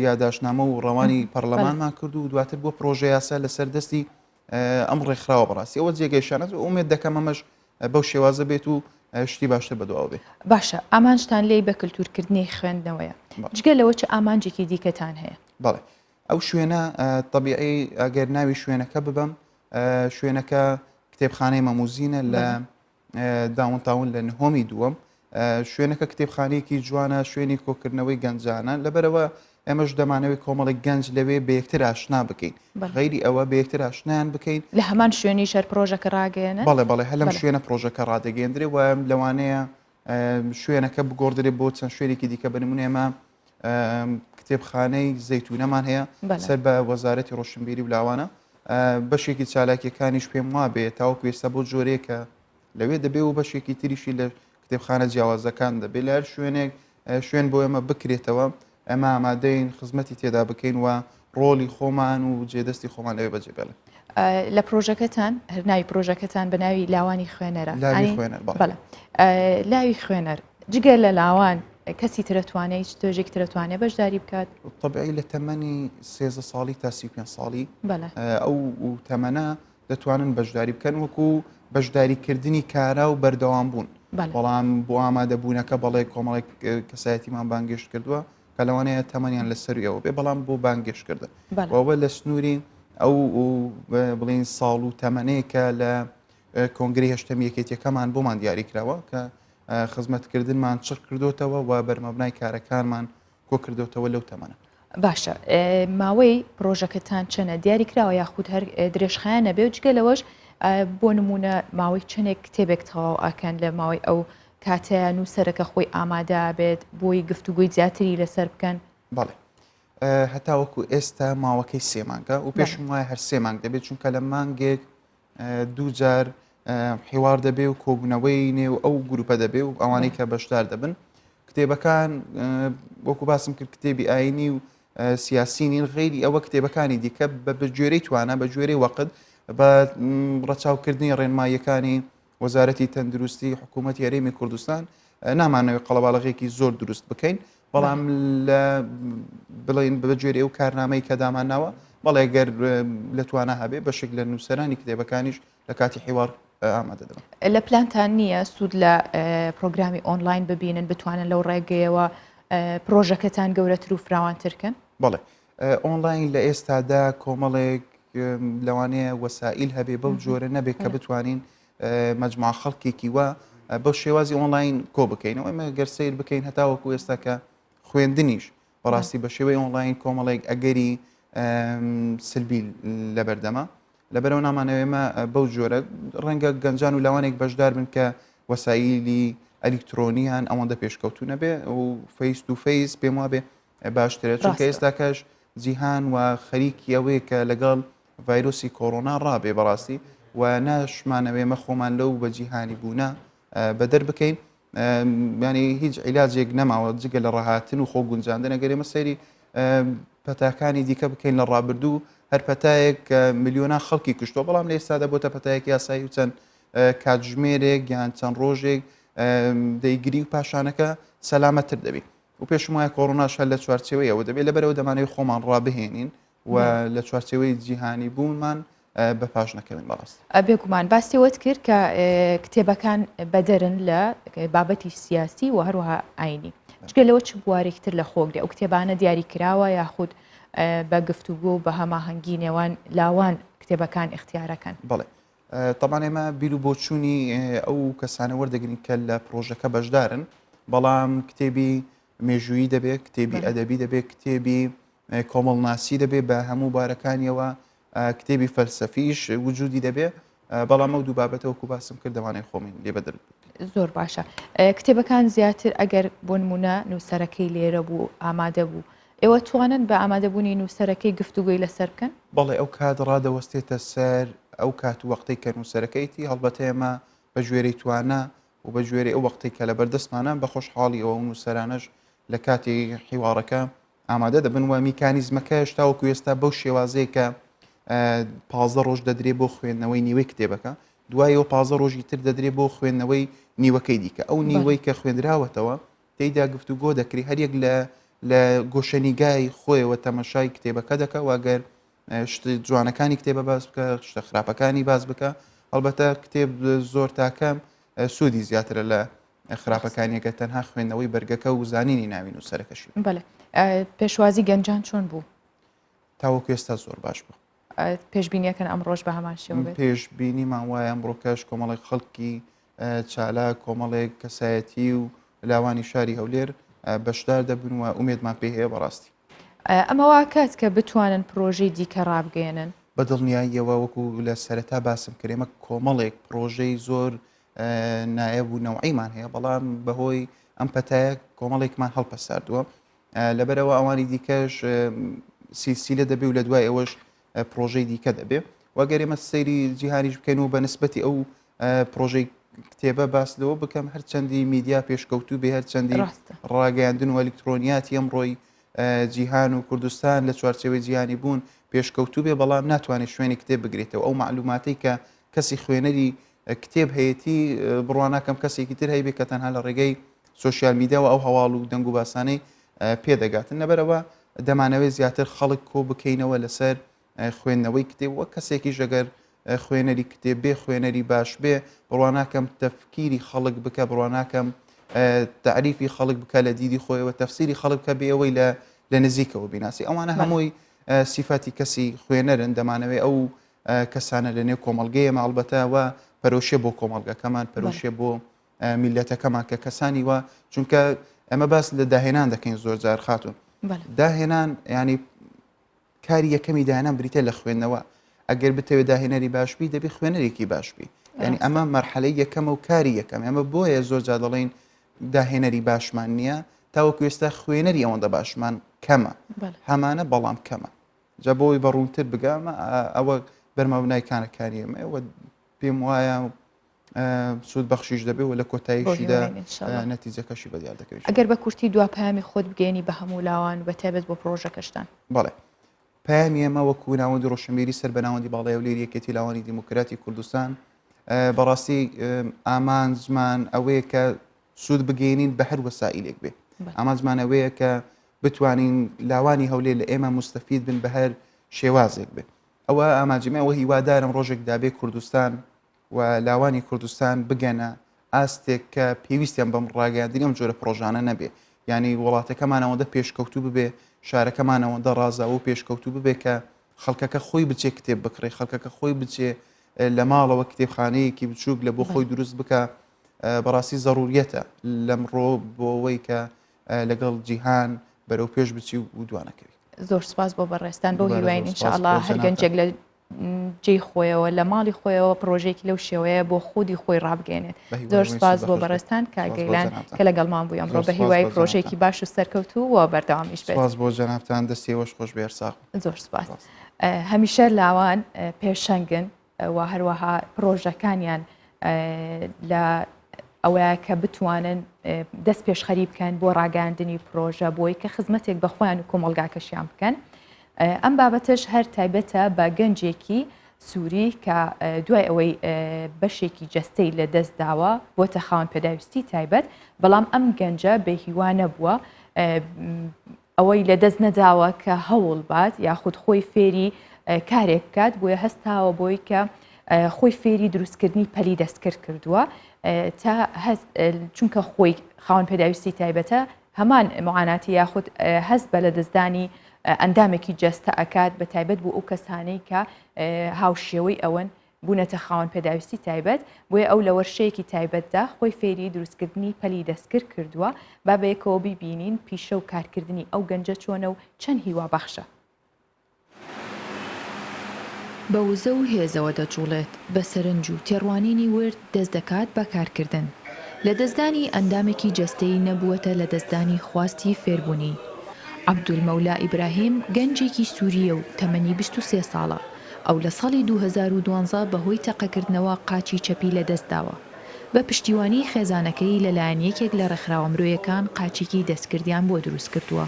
یاداشنامە و ڕەوانی پەرلەمانمان کرد و دواتر بووە پرۆژە یاسا لەسەر دەستی ئەم ڕێکخراوە بەڕاستی ئەوە جێگەی شاناز و ئومێد دەکەم ئەمەش بەو شێوازە بێت و شتی باشتر بەدواوە بێ. باشە ئامانجتان لێی بە کلتورکردنی خوێندنەوەیە جگە لەوە چ ئامانجێکی دیکەتان هەیە؟ بەڵێ ئەو شوێنە تەبیعی ئەگەر ناوی شوێنەکە ببەم شوێنەکە کتێبخانەی مەموزینە لە داونتاون لە نهۆمی دووەم شوێنەکە کتێبخانەیەکی جوانە شوێنی کۆکردنەوەی گەنجانە لەبەرەوە ئێمەش دەمانەوەی کۆمەڵێک گەنج لەوێ بەیەکتر ئاشنا بکەین غەیری ئەوە بەیەکتر ئاشنایان بکەین لە هەمان شوێنی شەر پرۆژەکە ڕاگەێنن بەڵێ بەڵێ هەر لەم شوێنە پرۆژەکە ڕادەگەندرێ و لەوانەیە شوێنەکە بگۆڕدرێ بۆ چەند شوێنێکی دیکە بە نمونە ئێمە کتێبخانەی زەیتونەمان هەیە سەر بە وەزارەتی ڕۆشنبیری و لاوانە بەشێکی چالاکیەکانیش پێم وابێ تاوەکو ئێستا بۆ جۆرێکە لەوێ دەبێ و بەشێکی تریشی لە کتێبخانە جیاوازەکان دەبێت لە هەر شوێنێک شوێن بۆ ئێمە بکرێتەوە ئەمە ئامادەین خزمەتی تێدا بکەین و ڕۆڵی خۆمان و جێدەستی خۆمان لەوێ بەجێ بێڵێن. لە پرۆژەکەتان هەر ناوی پرۆژەکەتان بە ناوی لاوانی خوێنەرە لاوی خوێنەر بەڵێ لاوی خوێنەر جگە لە لاوان کەسی ترەتوانێ هیچ توێژێکی ترەتوانێ بەشداری بکات؟ طبعی لە تەمەنی 13 ساڵی تا 35 ساڵی ئەو تەمەنە دەتوانن بەشداری بکەن وەکو بەشداریکردنی کارا و بەردەوام بوون بەڵام بۆ ئامادەبوونەکە بەڵێ کۆمەڵێک کەسایەتیمان بانگێشت کردووە کە لەوانەیە تەمەنیان لە سەروی ئەوە بێ بەڵام بۆ بانگێشتکردن ئەوە لە سنووری ئەو بڵین ساڵ و تەمەنەیە کە لە کۆنگری هەشتەم یەکێتیەکەمان بۆمان دیاری کراوە کە خزمەتکردنمان چڕ کردوتەوە و بەرمەبنای کارەکانمان کۆکردوتەوە لەو تەمەنە. باشە ماوەی پرۆژەکەتان چەنە دیاری کراوە یاخود هەر درێژخایەنە بێ و جگە لەوەش بۆ نمونە ماوەی چەندێک کتێبێک تەواو ئەکەن لە ماوەی ئەو کاتەیە نووسەرەکە خۆی ئامادە بێت بۆی گفتوگۆی زیاتری لەسەر بکەن؟ بەڵێ هەتاوەکو ئێستا ماوەکەی سێ مانگە و پێشم وایە هەر سێ مانگ دەبێت چونکە لە مانگێک دوو جار حیوار دەبێ و کۆبوونەوەی نێو ئەو گروپە دەبێ و ئەوانەی کە بەشدار دەبن کتێبەکان وەکو باسم کرد کتێبی ئاینی و سیاسی نین غەیری ئەوە کتێبەکانی دیکە بە بەگوێرەی توانا بە گوێرەی وەقت بە ڕەچاوکردنی ڕێنماییەکانی وەزارەتی تەندروستی حکوومەتی هەرێمی کوردستان نامانەوێت قەڵەباڵغێکی زۆر دروست بکەین بەڵام لە بڵین بە گوێرەی ئەو کارنامەی کە دامانناوە بەڵێ گەر لە توانا هەبێ بەشێک لە نووسەرانی کتێبەکانیش لە کاتی حیوار ئامادە دەبن. لە پلانتان نییە سوود لە پرۆگرامی ئۆنلاین ببینن بتوانن لەو ڕێگەیەوە پرۆژەکەتان گەورەتر و فراوانتر کەن؟ بەڵێ ئۆنلاین لە ئێستادا کۆمەڵێک لەوانەیە وەسائیل هەبێ بەو جۆرە نەبێت کە بتوانین مەجموعە خەڵکێکی وا بەو شێوازی ئۆنلاین کۆ بکەینەوە ئێمە گەر سەیر بکەین هەتاوەکو ئێستا کە خوێندنیش بەڕاستی بە شێوەی ئۆنلاین کۆمەڵێک ئەگەری سلبی لەبەردەمە لەبەرەوە نامانەوێ ئێمە بەو جۆرە ڕەنگە گەنجان و لاوانێک بەشدار بن کە وەسایلی ئەلیکترۆنیان ئەوەندە پێشکەوتو نەبێ و face to face پێم وابێ باشترە چونکە ئێستاکەش جیهان و خەریکی ئەوەیە کە لەگەڵ ڤایرۆسی کۆرۆنا ڕابێ بەڕاستی و ناشمانەوێ مە خۆمان لەو بە جیهانی بوونە بەدەر بکەین ینی هیچ عیلاجێک نەماوە جگە لە ڕاهاتن و خۆ گونجاندن ئەگەر ئێمە سەیری پەتاکانی دیکە بکەین لە ڕابردوو هەر پەتایەک ملیۆنان خەڵکی کوشتوە بەڵام لە ئێستادا بۆتە پەتایەکی یاسایی و چەند کاتژمێرێک یان چەند ڕۆژێک دەیگری و پاشانەکە سەلامەتر دەبی و پێشم وایە کۆرۆناش هەر لە چوارچێوەی ئەوە دەبێت لەبەرەوە دەمانەوەی خۆمان ڕابهێنین و لە چوارچێوەی جیهانی بوونمان بە پاش نەکەوین بەڕاست. بێگومان باسی ئەوەت کرد کە کتێبەکان بەدەرن لە بابەتی سیاسی و هەروەها ئاینی جگە لەوە چ بوارێکی تر لە خۆگرێ ئەو کتێبانە دیاری کراوە یاخود بە گفتوگۆ و بە هەماهەنگی نێوان لاوان کتێبەکان ئیختیارەکەن؟ بەڵێ تەبعەن ئێمە بیر و بۆچوونی ئەو کەسانە وەردەگرین کە لە پرۆژەکە بەشدارن بەڵام کتێبی. مێژوویی دەبێ، کتێبی ئەدەبی دەبێ، کتێبی کۆمەڵناسی دەبێ بە هەموو بارەکانیەوە، کتێبی فەلسەفیش وجودی دەبێ، بەڵام ئەو دوو بابەتە وەکو باسم کرد دەوانەی خۆمین لێ بەدەر. زۆر باشە. کتێبەکان زیاتر ئەگەر بۆ نمونە نووسەرەکەی لێرە بوو ئامادە بوو ئێوە توانن بە ئامادەبوونی نووسەرەکەی گفتوگۆی لەسەر بکەن؟ بەڵێ ئەو کات ڕادەوەستێتە سەر ئەو کات و وەختەی کە نووسەرەکەیتی، هەڵبەتە ئێمە بە گوێرەی توانا و بە گوێرەی ئەو وەختەی کە لەبەردەستمانە بە خۆشحاڵیەوە ئەو نووسەرانەش لە کاتی حیواڕەکە ئامادە دەبن و میکانیزمەکەش تاوەکو ئێستا بەو شێوازەیە کە 15 ڕۆژ دەدرێ بۆ خوێندنەوەی نیوەی کتێبەکە دوایەوە 15 ڕۆژی تر دەدرێ بۆ خوێندنەوەی نیوەکەی دیکە ئەو نیوەی کە خوێندراوەتەوە تێیدا گفتوگۆ دەکری هەریەک لە لە گۆشەنیگای خۆیەوە تەمەشای کتێبەکە دەکە و ئەگەر شت جوانەکانی کتێبە باس بکە شتە خراپەکانی باس بکە هەڵبەتە کتێب زۆر تاکەم سوودی زیاترە لە خراپەکانیەکە تەنها خوێندنەوەی بەرگەکە و زانینی ناوی نووسەرەکەشی. بەڵێ پێشوازی گەنجان چۆن بوو؟ تاوەکو ئێستا زۆر باش بوو. پێشبینیەکەن ئەمڕۆش بە هەمان شێوە بێت؟ پێشبینیمان وایە ئەمڕۆکەش کۆمەڵێک خەڵکی چالاک، کۆمەڵێک کەسایەتی و لاوانی شاری هەولێر بەشدار دەبن و ئومێدمان پێی هەیە بەڕاستی. ئەمە واکات کە بتوانن پرۆژەی دیکە ڕابگەیەنن؟ بە دڵنیاییەوە وەکو لە سەرەتا باسم کرد ئێمە کۆمەڵێک پرۆژەی زۆر نایەب و نەوعیمان هەیە بەڵام بەهۆی ئەم پەتایە کۆمەڵێکمان هەڵپەساردووە لەبەرەوە ئەوانی دیکەش سیلسیلە دەبێ و لە دوای ئەوەش پرۆژەی دیکە دەبێ وەگەر ئێمە سەیری جیهانیش بکەین و بە نسبەتی ئەو پرۆژەی کتێبە باس لەوە بکەم هەرچەندی میدیا پێشکەوتوو بێ هەرچەندی ڕاگەیاندن و ئەلیکترۆنیاتی ئەمڕۆی جیهان و کوردستان لە چوارچێوەی جیهانی بوون پێشکەوتوو بێ بەڵام ناتوانێت شوێنی کتێب بگرێتەوە ئەو معلوماتەی کە کەسی خوێنەری کتێب هەیەتی بڕوا ناکەم کەسێکی تر هەیبێ کە تەنها لە ڕێگەی سۆشیال میدیاوە ئەو هەواڵ و دەنگ و باسانەی پێدەگاتن لەبەرەوە دەمانەوێت زیاتر خەڵک کۆ بکەینەوە لەسەر خوێندنەوەی کتێب وە کەسێکیش ئەگەر خوێنەری کتێب بێ خوێنەری باش بێ بڕوا ناکەم تەفکیری خەڵک بکە بڕوا ناکەم تعریفی خەڵک بکە لە دیدی خۆیەوە تەفسیری خەڵک بکە بێ ئەوەی لە لە نزیکەوە بیناسی ئەوانە هەمووی سیفاتی کەسی خوێنەرن دەمانەوێ ئەو کەسانە لە نێو کۆمەڵگەی ئێمە ئەڵبەتە و پەرۆشیە بۆ کۆمەڵگەکەمان پەرۆشیە بۆ میلەتەکەمان کە کەسانی وا چونکە ئەمە باس لە داهێنان دەکەین زۆر جار خاتون داهێنان ینی کاری یەکەمی داهێنان بریتە لە خوێندنەوە ئەگەر بتەوێت داهێنەری باشبی دەبی خوێنەرێکی باشبی ینی ئەمە مەرحەلەی یەکەمە و کاری یەکەم ئەمە بۆیە زۆر جا دەڵێین داهێنەری باشمان نییە تاوەکو ئێستا خوێنەری ئەوەندە باشمان کەمە هەمانە بەڵام کەمە جا بۆی بە ڕوونتر بگەم ئەوە بەرمەبنای کانەکانی ئێمەیە و پێم وایە سوود بەخشیش دەبێ و لە کۆتاییشیدا نەتیجەکەشی بەدیار دەکەوێت. ئەگەر بە کورتی دوا پەیامی خۆت بگەیەنی بە هەموو لاوان بە تایبەت بۆ پڕۆژەکەشتان. بەڵێ پەیامی ئێمە وەکو ناوەندی ڕۆشنبیری سەر بە ناوەندی باڵای هەولێری یەکێتی لاوانی دیموکراتی کوردستان بەڕاستی ئامانجمان ئەوەیە کە سوود بگەینین بە هەر وەسائیلێک بێ ئامانجمان ئەوەیە کە بتوانین لاوانی هەولێر لە ئێمە مستەفید بن بە هەر شێوازێک بێ ئەوە ئامانجی ئەوە هیوادارم ڕۆژێک دابێ کوردستان و لاوانی کوردستان بگەنە ئاستێک کە پێویستیان بەم ڕاگەیاندنی ئەم جۆرە پرۆژانە نەبێ یعنی وڵاتەکەمان ئەوەندە پێشکەوتوو ببێ شارەکەمان ئەوەندە ڕازاوە و پێشکەوتوو ببێ کە خەڵکەکە خۆی بچێ کتێب بکڕێ خەڵکەکە خۆی بچێ لە ماڵەوە کتێبخانەیەکی بچووک لە بۆ خۆی دروست بکە بەڕاستی زەڕوریەتە لەمڕۆ بۆ ئەوەی کە لەگەڵ جیهان بەرەو پێش بچی و دوانەکەوی. زۆر سپاس بۆ بەڕێزتان بەو هیواین ان شاء اللە هەر گەنجێک لە جێی خۆیەوە لە ماڵی خۆیەوە پرۆژێکی لەو شێوەیە بۆ خودی خۆی ڕابگەێنێت زۆر سپاس بۆ بەڕێزتان کاک گەیلان کە لەگەڵمان بووی ئەمڕۆ بە هیوای پرۆژێکی باش و سەرکەوتوو و بەردەوامیش بێت سپاس بۆ جەنابتان دەستی ئێوەش خۆش بێ هەر ساغ بن. زۆر سپاس هەمیشە لاوان پێشەنگن و هەروەها پرۆژەکانیان لە ئەوەیە کە بتوانن دەست پێشخەری بکەن بۆ ڕاگەاندنی پرۆژە بۆی کە خزمەتێک بە خۆیان و کۆمەلگاکەشیان بکەن ئەم بابەتەش هەر تایبەتە بە گەنجێکی سووری کە دوای ئەوەی بەشێکی جەستەی لە دەست داوە بۆتە خاوەن پێداویستی تایبەت بەڵام ئەم گەنجە بێهیوا نەبووە ئەوەی لەدەست نەداوە کە هەوڵ بات یاخود خۆی فێری کارێک بکات بۆیە هەستاوە بۆی کە خۆی فێری دروستکردنی پەلی دەستکرد کردووە تا چونکە خۆی خاوەن پێداویستی تایبەتە هەمان معاناتی یاخود هەست بە لەدەستدانی ئەندامێکی جەستە ئەکات بە تایبەت بۆ ئەو کەسانەی کە هاوشێوەی ئەوەن. بوونەتە خاوەن پێداویستی تایبەت، بۆیە ئەو لە وەرشەیەکی تایبەتدا خۆی فێری دروستکردنی پەلی دەستکرد کردووە، با بەیەکەوە بیبینین پیشە و کارکردنی ئەو گەنجە چۆنە و چەند هیوابەخشە. بە وزە و هێزەوە دەجوڵێت، بە سەرنج و تێڕوانینی ورد دەست دەکات بە کارکردن. لەدەستدانی ئەندامێکی جەستەیی نەبووەتە لەدەستدانی خواستی فێربوونی. عەبدولمەولا ئیبراهیم گەنجێکی سوورییە و تەمەنی 23 ساڵە، ئەو لە ساڵی 2012 بەهۆی تەقەکردنەوە قاچی چەپی لەدەستداوە. بە پشتیوانیی خێزانەکەی لەلایەن یەکێک لە ڕێکخراوە مرۆیەکان قاچێکی دەستکردیان بۆ دروستکردووە.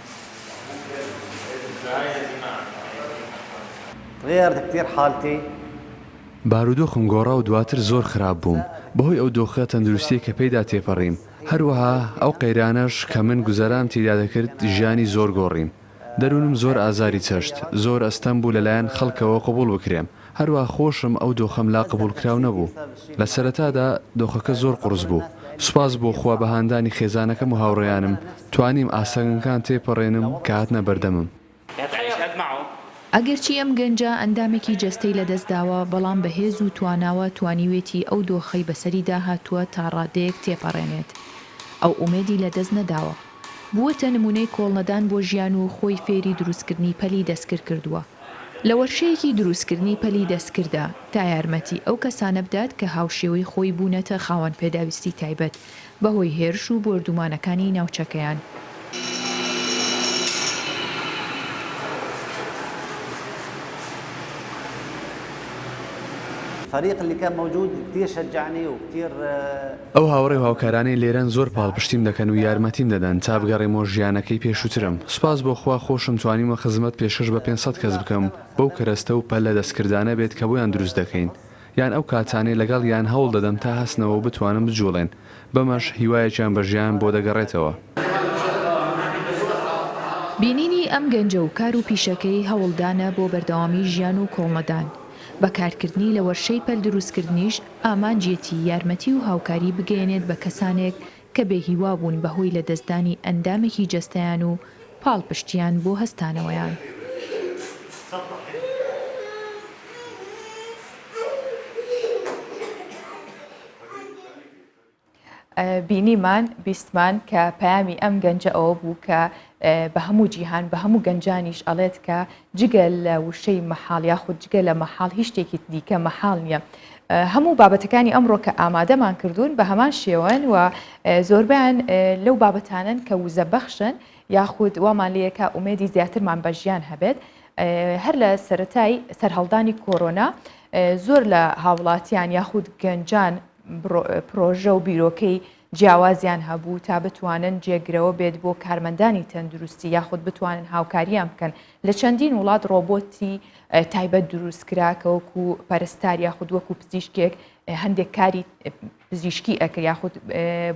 بارودۆخم گۆڕا و دواتر زۆر خراپ بووم بەهۆی ئەو دۆخە تەندروستیەی کە پێیدا تێپەڕیم، هەروەها ئەو قەیرانەش کە من گوزەرام تێیدا دەکرد ژیانی زۆر گۆڕیم. دەروونم زۆر ئازاری چەشت، زۆر ئەستەم بوو لەلایەن خەڵکەوە قبوڵ بکرێم، هەروەها خۆشم ئەو دۆخەم لا قبوڵکراو نەبوو. لە سەرەتادا دۆخەکە زۆر قوڕس بوو، سوپاس بۆ خوا بە هاندانی خێزانەکەم و هاوڕێیانم توانیم ئاستەنگەکان تێپەڕێنم کە هاتنە بەردەمم. ئەگەرچی ئەم گەنجە ئەندامێکی جەستەی لەدەستداوە، بەڵام بە هێز و تواناوە توانیوێتی ئەو دۆخەی بەسەریدا هاتووە تا ڕادەیەک تێپەڕێنێت. ئەو ئومێدی لەدەست نەداوە. بووەتە نموونەی کۆڵنەدان بۆ ژیان و خۆی فێری دروستکردنی پەلی دەستکرد کردووە. لە وەرشەیەکی دروستکردنی پەلی دەستکرددا تا یارمەتی ئەو کەسانە بدات کە هاوشێوەی خۆی بوونەتە خاوەن پێداویستی تایبەت بەهۆی هێرش و بۆردومانەکانی ناوچەکەیان. ئەو هاوڕێ و هاوکارانەی لێرەن زۆر پاڵپشتیم دەکەن و یارمەتیم دەدەن تا بگەڕێمەوە ژیانەکەی پێشووترم. سوپاس بۆ خوا خۆشم توانیومە خزمەت پێشکەش بە 500 کەس بکەم بەو کەرەستە و پەلە دەستکردانە بێت کە بۆیان دروست دەکەین یان ئەو کاتانەی لەگەڵیان هەوڵ دەدەم تا هەستنەوە و بتوانن بجوڵێن بەمەش هیوایەکیان بە ژیان بۆ دەگەڕێتەوە. بینینی ئەم گەنجە و کار و پیشەکەی هەوڵدانە بۆ بەردەوامی ژیان و کۆڵنەدان بە کارکردنی لە وەرشەی پەل دروستکردنیش ئامانجیەتی یارمەتی و هاوکاری بگەیەنێت بە کەسانێک کە بێ هیوا بوون بەهۆی لەدەستدانی ئەندامێکی جەستەیان و پاڵپشتیان بۆ هەستانەوەیان. بینیمان بیستمان کە پەیامی ئەم گەنجە ئەوە بوو کە بە هەموو جیهان بە هەموو گەنجانیش ئەڵێت کە جگە لە وشەی مەحاڵ یاخود جگە لە مەحاڵ هیچ شتێکی دیکە مەحاڵ نییە. هەموو بابەتەکانی ئەمڕۆ کە ئامادەمان کردوون بە هەمان شێوەن و زۆربیان لەو بابەتانن کە وزە بەخشن یاخود وامان لەیەکە ئومێدی زیاترمان بە ژیان هەبێت هەر لە سەتای سەرهەڵدانی کۆرۆنا زۆر لە هاوڵاتیان یاخود گەنجان پرۆژە و بیرۆکەی جیاوازیان هەبوو تا بتوانن جێگرەوە بێت بۆ کارمەندانی تەندروستی یاخود بتوانن هاوکاریان بکەن لە چەندین وڵات ڕۆبۆتی تایبەت دروست کرا کە وەکو پەرستار یاخود وەکو پزیشکێک هەندێک کاری پزیشکی ئەکرد یاخود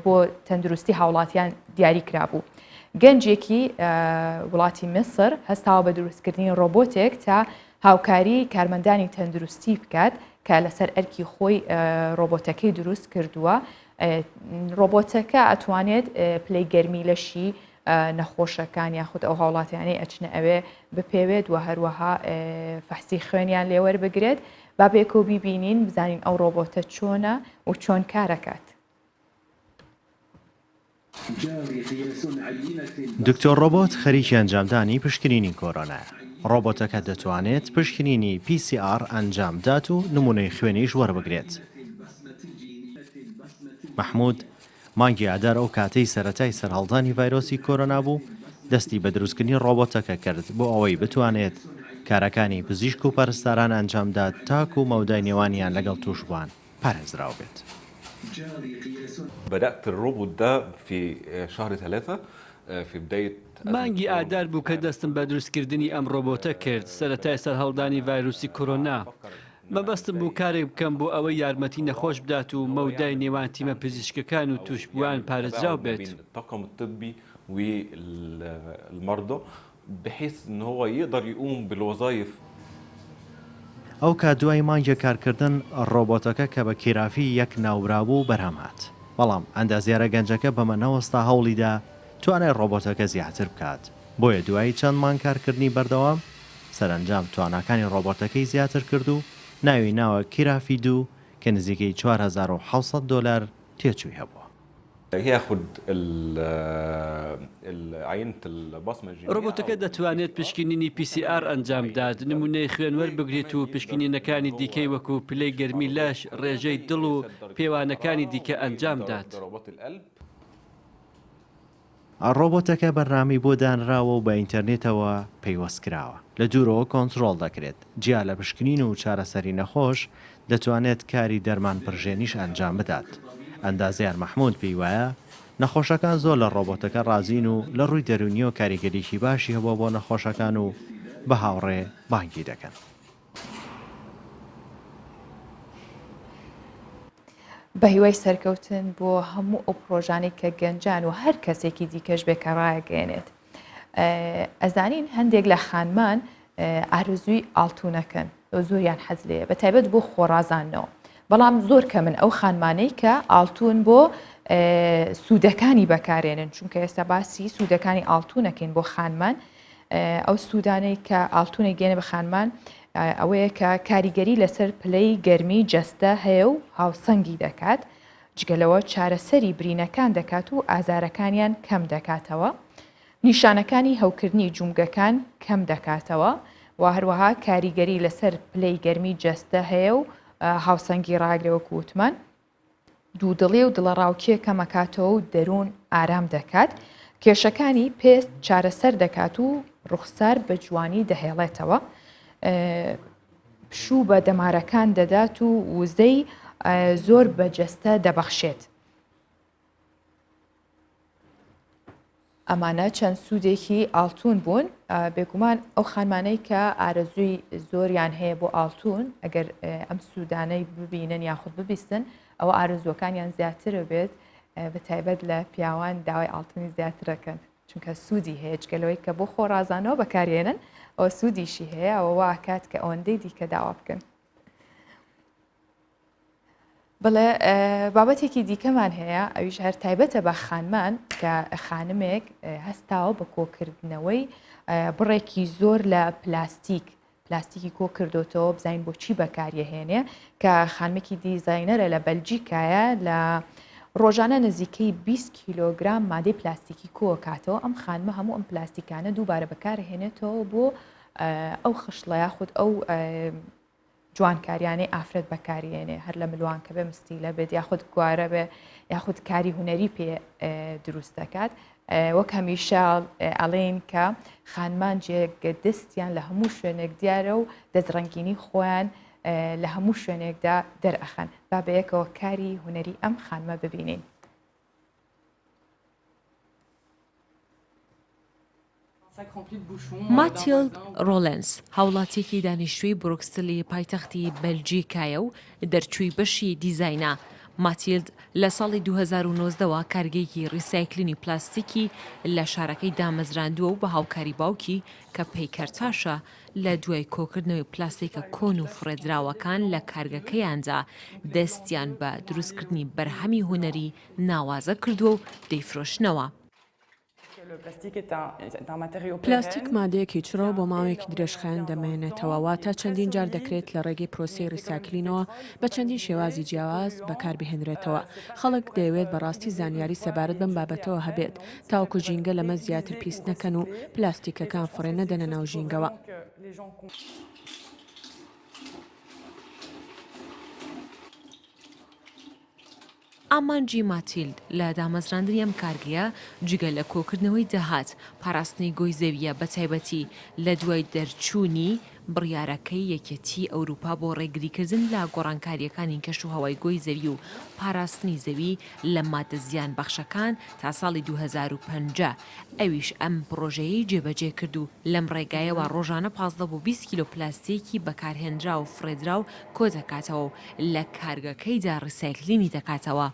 بۆ تەندروستی هاوڵاتیان دیاری کرابوو. گەنجێکی وڵاتی میسر هەستاوە بە دروستکردنی ڕۆبۆتێک تا هاوکاری کارمەندانی تەندروستی بکات کە لەسەر ئەرکی خۆی ڕۆبۆتەکەی دروست کردووە ڕۆبۆتەکە ئەتوانێت پلەی گەرمی لەشی نەخۆشەکان یاخود ئەو هاوڵاتیانەی ئەچنە ئەوێ بپێوێت و هەروەها فەحسی خوێنیان لێوەربگرێت با بێکەوە بیبینین بزانین ئەو ڕۆبۆتە چۆنە و چۆن کارەکات. دکتۆر ڕۆبۆت خەریکی ئەنجامدانی پشکنینی کۆرۆنایە. ڕۆبۆتەکە دەتوانێت پشکنینی PCR ئەنجام بدات و نموونەی خوێنیش وەربگرێت. مەحموود مانگی ئادار ئەو کاتەی سەرەتای سەرهەڵدانی ڤایرۆسی کۆرۆنا بوو، دەستی بە دروستکردنی ڕۆبۆتەکە کرد بۆ ئەوەی بتوانێت کارەکانی پزیشک و پەرستاران ئەنجامدات تاکو مەودای نێوانیان لەگەڵ تووشبووان پارێزراو بێت. بدأت الروبوت ده في شهر ثلاثة في بداية مانگی ئادار بوو کە دەستم بە دروستکردنی ئەم ڕۆبۆتە کرد، سەرەتای سەرهەڵدانی ڤایرۆسی کۆرۆنا. مەبەستم بوو کارێک بکەم بۆ ئەوەی یارمەتی نەخۆش بدات و مەودای نێوان تیمە پزیشکەکان و تووشبووان پارێزراو بێت. بحيث ان هو يقدر يقوم بالوظايف. ئەوکات دوای مانگێک کارکردن ڕۆبۆتەکە کە بە کیرافی یەک ناوبرابوو بەرهەم هات، بەڵام ئەندازیارە گەنجەکە بەمە نەوەستا هەوڵیدا توانای ڕۆبۆتەکە زیاتر بکات، بۆیە دوای چەند مانگ کارکردنی بەردەوام سەرەنجام تواناکانی ڕۆبۆتەکەی زیاتر کرد و. ناوی ناوە کیرافی دوو کە نزیکەی 4700 دۆلار تێچووی هەبووە. ڕۆبۆتەکە دەتوانێت پشکنینی PCR ئەنجام بدات، نموونەی خوێن وەربگرێت و پشکنینەکانی دیکەی وەکو پلەی گەرمی لەش، ڕێژەی دڵ و پێوانەکانی دیکە ئەنجام بدات. ڕۆبۆتەکە بەرنامەی بۆ دانراوە و بە ئینتەرنێتەوە پەیوەست کراوە، لە دوورەوە کۆنترۆڵ دەکرێت، جیا لە پشکنین و چارەسەری نەخۆش، دەتوانێت کاری دەرمان پرژێنیش ئەنجام بدات. ئەندازیار مەحمود پێی وایە، نەخۆشەکان زۆر لە ڕۆبۆتەکە ڕازین و لە ڕووی دەروونییەوە کاریگەریی باشی هەبووە بۆ نەخۆشەکان و بە هاوڕێ بانگی دەکەن. بەهیوای سەرکەوتن بۆ هەموو ئەو پرۆژانەی کە گەنجان و هەر کەسێکی دیکەش بێ کە ڕایەگەێنێت ئەزانین هەندێک لە خانمان ئارزووی ئاڵتونەکەن زۆریان حەز لێیە بە تایبەت بۆ خۆڕازانەوە بەڵام زۆر کە من ئەو خانمانەی کە ئاڵتون بۆ سوودەکانی بەکارێنن چونکە ئێستا باسی سوودەکانی ئاڵتونەکەین بۆ خانمان ئەو سوودانەی کە ئاڵتونە گەێنە بە خانمان ئەوەیە کە کاریگەری لەسەر پلەی گەرمی جەستە هەیە و هاوسەنگی دەکات جگە لەوە چارەسەری برینەکان دەکات و ئازارەکانیان کەم دەکاتەوە نیشانەکانی هەوکردنی جومگەکان کەم دەکاتەوە و هەروەها کاریگەری لەسەر پلەی گەرمی جەستە هەیە و هاوسەنگی ڕاگرێ وەکو وتمان دوودڵی و دڵەڕاوکێ کەمەکاتەوە و دەروون ئارام دەکات، کێشەکانی پێست چارەسەر دەکات و ڕوخسار بە جوانی دەهێڵێتەوە، پشوو بە دەمارەکان دەدات و وزەی زۆر بە جەستە دەبەخشێت. ئەمانە چەند سوودێکی ئاڵتون بوون بێگومان ئەو خانمانەی کە ئارەزووی زۆریان هەیە بۆ ئاڵتون ئەگەر ئەم سوودانەی ببینن یاخود ببیستن ئەوە ئارەزووەکانیان زیاترە بێت بە تایبەت لە پیاوان داوای ئاڵتونی زیاترەکەن چونکە سوودی هەیە جگەلەوەی کە بۆ خۆڕازانەوە بەکارێنن ئەوە سوودیشی هەیە ئەوە واکات کە ئەوەندەی دیکە داوا بکەن. بڵێ بابەتێکی دیکەمان هەیە ئەویش هەر تایبەتە بە خانمان کە خانمێک هەستاوە بە کۆکردنەوەی بڕێکی زۆر لە پلاستیک پلاستیکی کۆ کردوتەوە بزانین بۆچی بەکاریەهێنێ کە خانمێکی دیزینەرە لە بەلجیکایە لە ڕۆژانە نزیکەی 20 کیلۆگرام مادەی پلاستیکی کۆکاتەوە ئەم خانمە هەموو ئەم پلاستیکانە دووبارە بەکارهێنێتەوە بۆ ئەو خشڵە یاخود ئەو جوانکاریانەی ئافرەت بەکاریێنێ هەر لە ملوانکە بێ مستیلە بێت یاخود گوارە بێ یاخود کاری هونەری پێ دروست دەکات وەک هەمیشە ئەڵێن کە خانمان جێگە دەستیان لە هەموو شوێنێک دیارە و دەستڕەنگینی خۆیان لە هەموو شوێنێکدا دەرئەخەن با بەیەکەوە کاری هونەری ئەم خانمە ببینین. ماتیڵد ڕۆلێنس، هاوڵاتییەکی دانیشتووی برۆکسلی پایتەختی بەلجیکایە و دەرچووی بەشی دیزاینە. ماتیلد لە ساڵی 2019 وە کارگەیەکی ڕیسایکلینی پلاستیکی لە شارەکەی دامەزراندووە و بە هاوکاری باوکی کە پەیکەرتاشە لە دوای کۆکردنەوەی پلاستیکە کۆن و فڕێدراوەکان لە کارگەکەیاندا دەستیان بە دروستکردنی بەرهەمی هونەری ناوازە کردووە و دەیفرۆشنەوە. پلاستیک مادەیەکی چڕە و بۆ ماوەیەکی درێژخایەن دەمێنێتەوە، واتە چەندین جار دەکرێت لە ڕێگەی پرۆسەی ڕیساکلینەوە بە چەندین شێوازی جیاواز بەکاربهێنرێتەوە. خەڵک دەیەوێت بەڕاستی زانیاری سەبارەت بەم بابەتەوە هەبێت تاوەکو ژینگە لەمە زیاتر پیس نەکەن و پلاستیکەکان فڕێ نەدەنە ناو ژینگەوە. ئامانجی ماتیلد لە دامەزراندنی ئەم کارگەیە جگە لە کۆکردنەوەی داهات، پاراستنی گۆی زەوییە بەتایبەتی لە دوای دەرچوونی بڕیارەکەی یەکێتیی ئەوروپا بۆ ڕێگریکردن لە گۆڕانکارییەکانی کەشوهەوای گۆی زەوی و پاراستنی زەوی لە ماددە زیانبەخشەکان تا ساڵی 2050 ئەویش ئەم پڕۆژەیەی جێبەجێ کرد و لەم ڕێگایەوە ڕۆژانە 15 بۆ 20 کیلۆ پلاستیکی بەکارهێنراو و فڕێدراو کۆدەکاتەوە و لە کارگەکەیدا ڕیسایکلینی دەکاتەوە.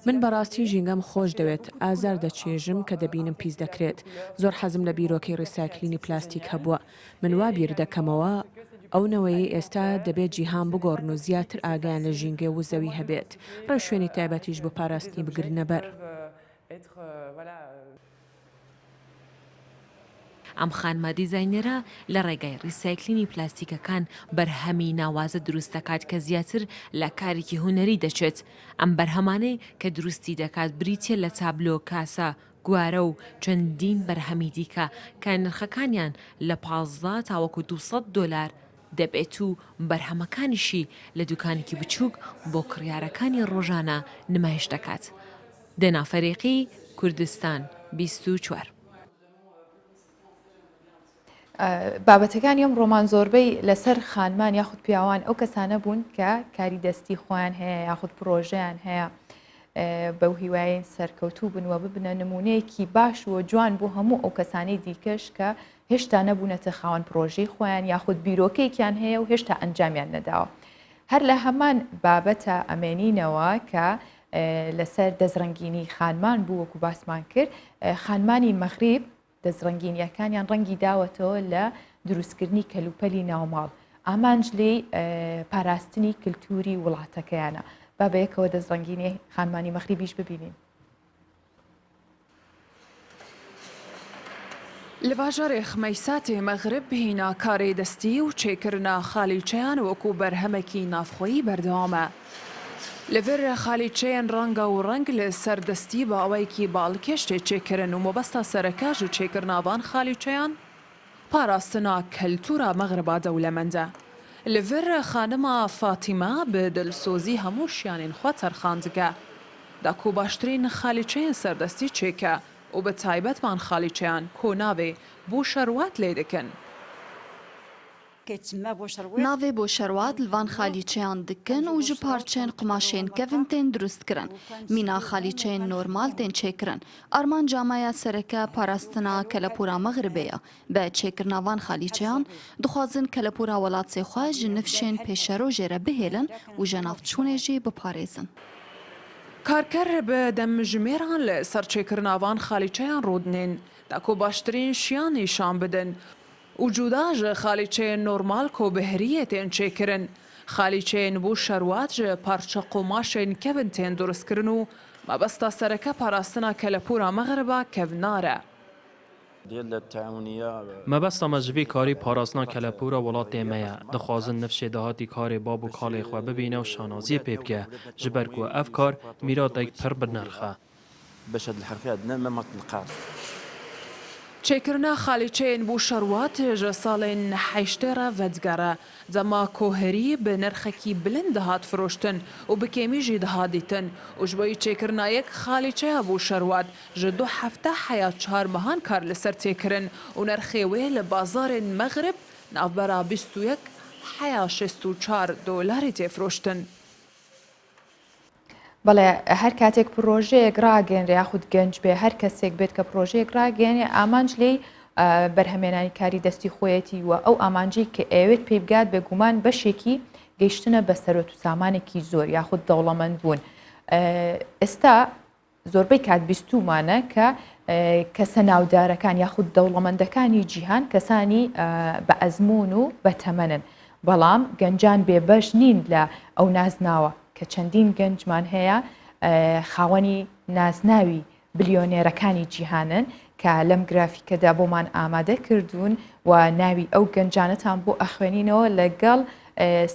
من بەڕاستی ژینگەم خۆش دەوێت، ئازار دەچێژم کە دەبینم پیس دەکرێت. زۆر حەزم لە بیرۆکەی ڕیسایکلینی پلاستیک هەبووە. من وا بیر دەکەمەوە ئەو نەوەیەی ئێستا دەبێت جیهان بگۆڕن و زیاتر ئاگایان لە ژینگە و زەوی هەبێت، ڕێوشوێنی تایبەتیش بۆ پاراستنی بگرنەبەر. ئەم خانمە دیزاینەرە لە ڕێگای ڕیسایکلینی پلاستیکەکان بەرهەمی ناوازە دروست دەکات کە زیاتر لە کارێکی هونەری دەچێت. ئەم بەرهەمانەی کە دروستی دەکات بریتییە لە تابلۆ، کاسە، گوارە و چەندین بەرهەمی دیکە کە نرخەکانیان لە 15 تاوەکو 200 دۆلار دەبێت و بەرهەمەکانیشی لە دوکانێکی بچووک بۆ کڕیارەکانی ڕۆژانە نمایش دەکات. دەنا فەریقی، کوردستان 24. بابەتەکانی ئەمڕۆمان زۆربەی لەسەر خانمان یاخود پیاوان ئەو کەسانە بوون کە کاری دەستی خۆیان هەیە یاخود پرۆژەیان هەیە بەو هیوایەین سەرکەوتوو بن و ببنە نمونەیەکی باش و جوان بۆ هەموو ئەو کەسانەی دیکەش کە هێشتا نەبوونەتە خاوەن پرۆژەی خۆیان یاخود بیرۆکەیەکیان هەیە و هێشتا ئەنجامیان نەداوە. هەر لە هەمان بابەتە ئەمێنینەوە کە لەسەر دەستڕەنگینی خانمان بوو وەکو باسمان کرد خانمانی مەغریب دەستڕەنگینییەکانیان ڕەنگی داوەتەوە لە دروستکردنی کەلوپەلی ناوماڵ، ئامانج لێی پاراستنی کلتوری وڵاتەکەیانە. با بەیەکەوە دەستڕەنگینی خانمانی مەغریبیش ببینین. لە باژارێ خمەیساتێ مەغرب هینا کارێ دەستی و چێکردنا خالیچەیان وەکوو بەرهەمەکی ناڤخۆیی بەردەوامە. لە ڤر خالیچەیەن ڕەنگا و ڕەنگ لە سەر دەستی بە ئاوایەکی باڵکێش تێ چێکرن و مەبەستا سەرەکە ژ چێکرنا ڤان خالیچەیان پاراستنا کەلتوورا مەغربا دەولەمەندە. لە ڤر خانما فاتیمە بە دلسۆزی هەموو شیانێن خوە تەرخان دکە داکوو باشترین خالیچەیەن سەردەستی چێکە و بە تایبەت ڤان خالیچەیان کۆ ناڤێ بۆ شەروات لێ دکن. Navê Boşerwat li van xalîçeyan dikin û ji parçeyên qumaşên kevn tên dirustkirin. Mîna xalîçeyên normal tên çêkirin. Armanca me ya sereke parastina kelepûra Mexribê ye. Bi çêkirina van xalîçeyan dixwazin kelepûra welatê xwe ji nifşên pêşerojê re bihêlin û ji navçûnê jî biparêzin. Karker bi demjimêran li ser çêkirina van xalîçeyan rûdinên da ku baştirîn şiyan nîşan bidin Û cuda ji xalîçeyên normal ku bi hiriyê tên çêkirin, xalîçeyên bo şerwat ji parçe qumaşên kevn tên duristkirin û mebesta sereke parastina kelepûra Mexriba kevnar e. Mebesta me ji vî karî parastina kelepûra welatê me ye. Dixwazin nifşê dahatî karê bab û kalê xwe bibîne û şanaziyê pê bike. Ji ber ku ev kar mîratek pir bi nirx e. باش هاد الحرفة عندنا ما ما تلقاش. Çêkirina xalîçeyên bo şerwat ji salên heştê re vedigere. Dema ku hirî bi nirxekî bilind dihat firoştin û bi kêmî jî dihat dîtin û ji bo çêkirina yek xalîçeya bo şerwat ji du hefte heya çar mehan kar li ser tê kirin û nirxê wê li bazarên Mexrib navbera 21 heya 64 dolarî tê firoştin. بەڵێ هەر کاتێک پڕۆژەیەک ڕاگەێنرێ یاخود گەنج بێ هەر کەسێک بێت کە پڕۆژەیەک ڕاگەێنێ ئامانج لێی بەرهەمێنانی کاری دەستی خۆیەتی و ئەو ئامانجەی کە ئەوێت پێی بگات بێگومان بەشێکی گەیشتنە بە سەرۆت و سامانێکی زۆر یاخود دەوڵەمەند بوون ئێستا زۆربەی کات بیستوومانە کە کەسە ناودارەکان یاخود دەوڵەمەندەکانی جیهان کەسانی بە ئەزموون و بەتەمەنن، بەڵام گەنجان بێبەش نین لە ئەو نازناوە کە چەندین گەنجمان هەیە خاوەنی نازناوی بلیۆنێرەکانی جیهانن کە لەم گرافیکەدا بۆمان ئامادە کردوون و ناوی ئەو گەنجانەتان بۆ ئەخوێنینەوە لەگەڵ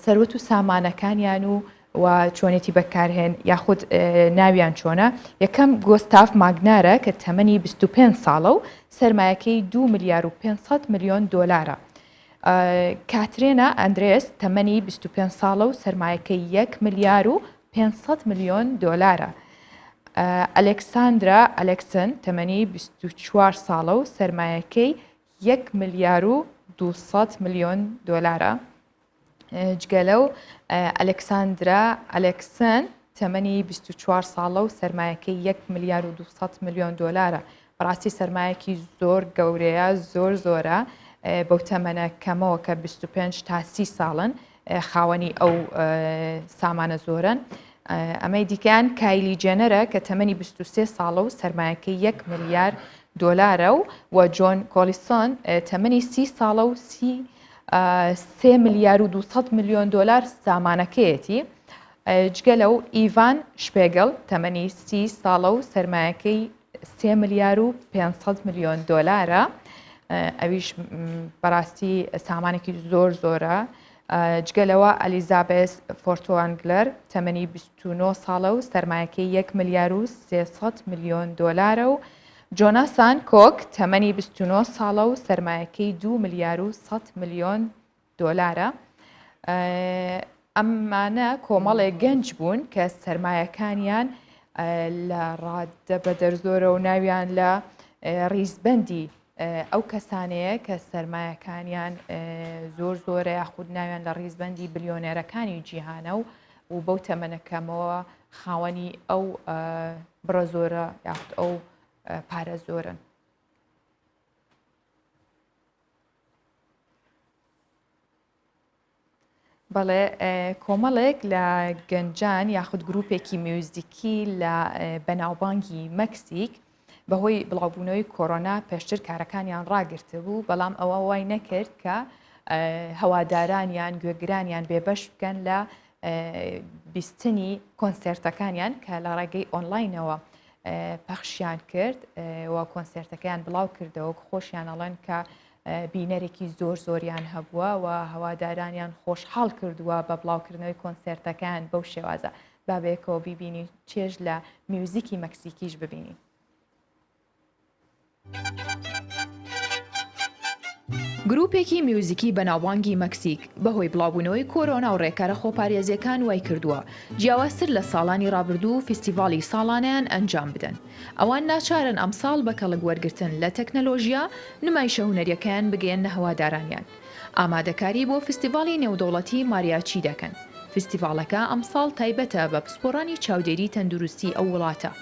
سەروەت و سامانەکانیان و و چۆنێتی بەکارهێن یاخود ناویان چۆنە، یەکەم گۆستاف ماگنارە کە تەمەنی 25 ساڵە و سەرمایەکەی 2 ملیار و 500 ملیۆن دۆلارە. کاترێنا ئەندرێس تەمەنی 25 ساڵە و سەرمایەکەی 1 ملیار و 500 ملیۆن دۆلارە. ئەلێکساندرا ئەلێکسن تەمەنی 24 ساڵە و سەرمایەکەی 1 ملیار و 200 ملیۆن دۆلارە. جگە لەو ئەلێکساندرا ئەلێکسن تەمەنی 24 ساڵە و سەرمایەکەی 1 ملیار و 200 ملیۆن دۆلارە بەڕاستی سەرمایەکی زۆر گەورەیە زۆر زۆرە بەو تەمەنە کەمەوە کە 25 تا 30 ساڵن خاوەنی ئەو سامانە زۆرن ئەمەی دیکەیان کایلی جێنەرە کە تەمەنی 23 ساڵە و سەرمایەکەی 1 ملیار دۆلارە و و جۆن کۆلیسۆن تەمەنی 30 ساڵە و سی سێ ملیار و 200 ملیۆن دۆلار سامانەکەیەتی. جگە لەو ئیڤان شپێگل تەمەنی سی ساڵە و سەرمایەکەی سێ ملیار و 500 ملیۆن دۆلارە. ئەویش بەڕاستی سامانێکی زۆر زۆرە. جگە لەوە ئەلیزابێس فۆرتوانگلەر تەمەنی 29 ساڵە و سەرمایەکەی 1 ملیار و 300 ملیۆن دۆلارە و جۆناسان کۆک تەمەنی 29 ساڵە و سەرمایەکەی 2 ملیار و 100 ملیۆن دۆلارە. ئەمانە کۆمەڵێک گەنج بوون کە سەرمایەکانیان لە ڕاددە بەدەر زۆرە و ناویان لە ڕیزبەندی ئەو کەسانەیە کە سەرمایەکانیان زۆر زۆرە یاخود ناویان لە ڕیزبەندی بلیۆنێرەکانی جیهانە و و بەو تەمەنەکەمەوە خاوەنی ئەو بڕە زۆرە یاخود ئەو پارە زۆرن. بەڵێ کۆمەڵێک لە گەنجان یاخود گروپێکی میوزیکی لە بەناوبانگی مەکسیک بەهۆی بڵاوبوونەوەی کۆرۆنا پێشتر کارەکانیان ڕاگرتبوو بەڵام ئەوە وای نەکرد کە هەوادارانیان گوێگرانیان بێبەش بکەن لە بیستنی کۆنسێرتەکانیان کە لە ڕێگەی ئۆنلاینەوە پەخشیان کرد و کۆنسێرتەکەیان بڵاو کردەوە خۆشیان ئەڵێن کە بینەرێکی زۆر زۆریان هەبووە و هەوادارانیان خۆشحاڵ کردووە بە بڵاوکردنەوەی کۆنسێرتەکان بەو شێوازە با بەیەکەوە بیبینی چێژ لە میوزیکی مەکسیکیش ببینین. گروپێکی میوزیکی بەناوبانگی مەکسیک بەهۆی بڵاوبوونەوەی کۆرۆنا و رێکارە خۆپارێزییەکان وایکردووە جیاوازتر لە ساڵانی رابردوو فیستیڤاڵی ساڵانەیان ئەنجام بدەن. ئەوان ناچارن ئەمساڵ بە کەڵک وەرگرتن لە تەکنەلۆژیا نمایشە هونەرییەکەیان بگەیەننە هەوادارانیان. ئامادەکاری بۆ فستیڤاڵی نێودەوڵەتی ماریاچی دەکەن. فستیڤاڵەکە ئەمساڵ تایبەتە بە پسپۆڕانی چاودێری تەندروستی ئەو وڵاتە.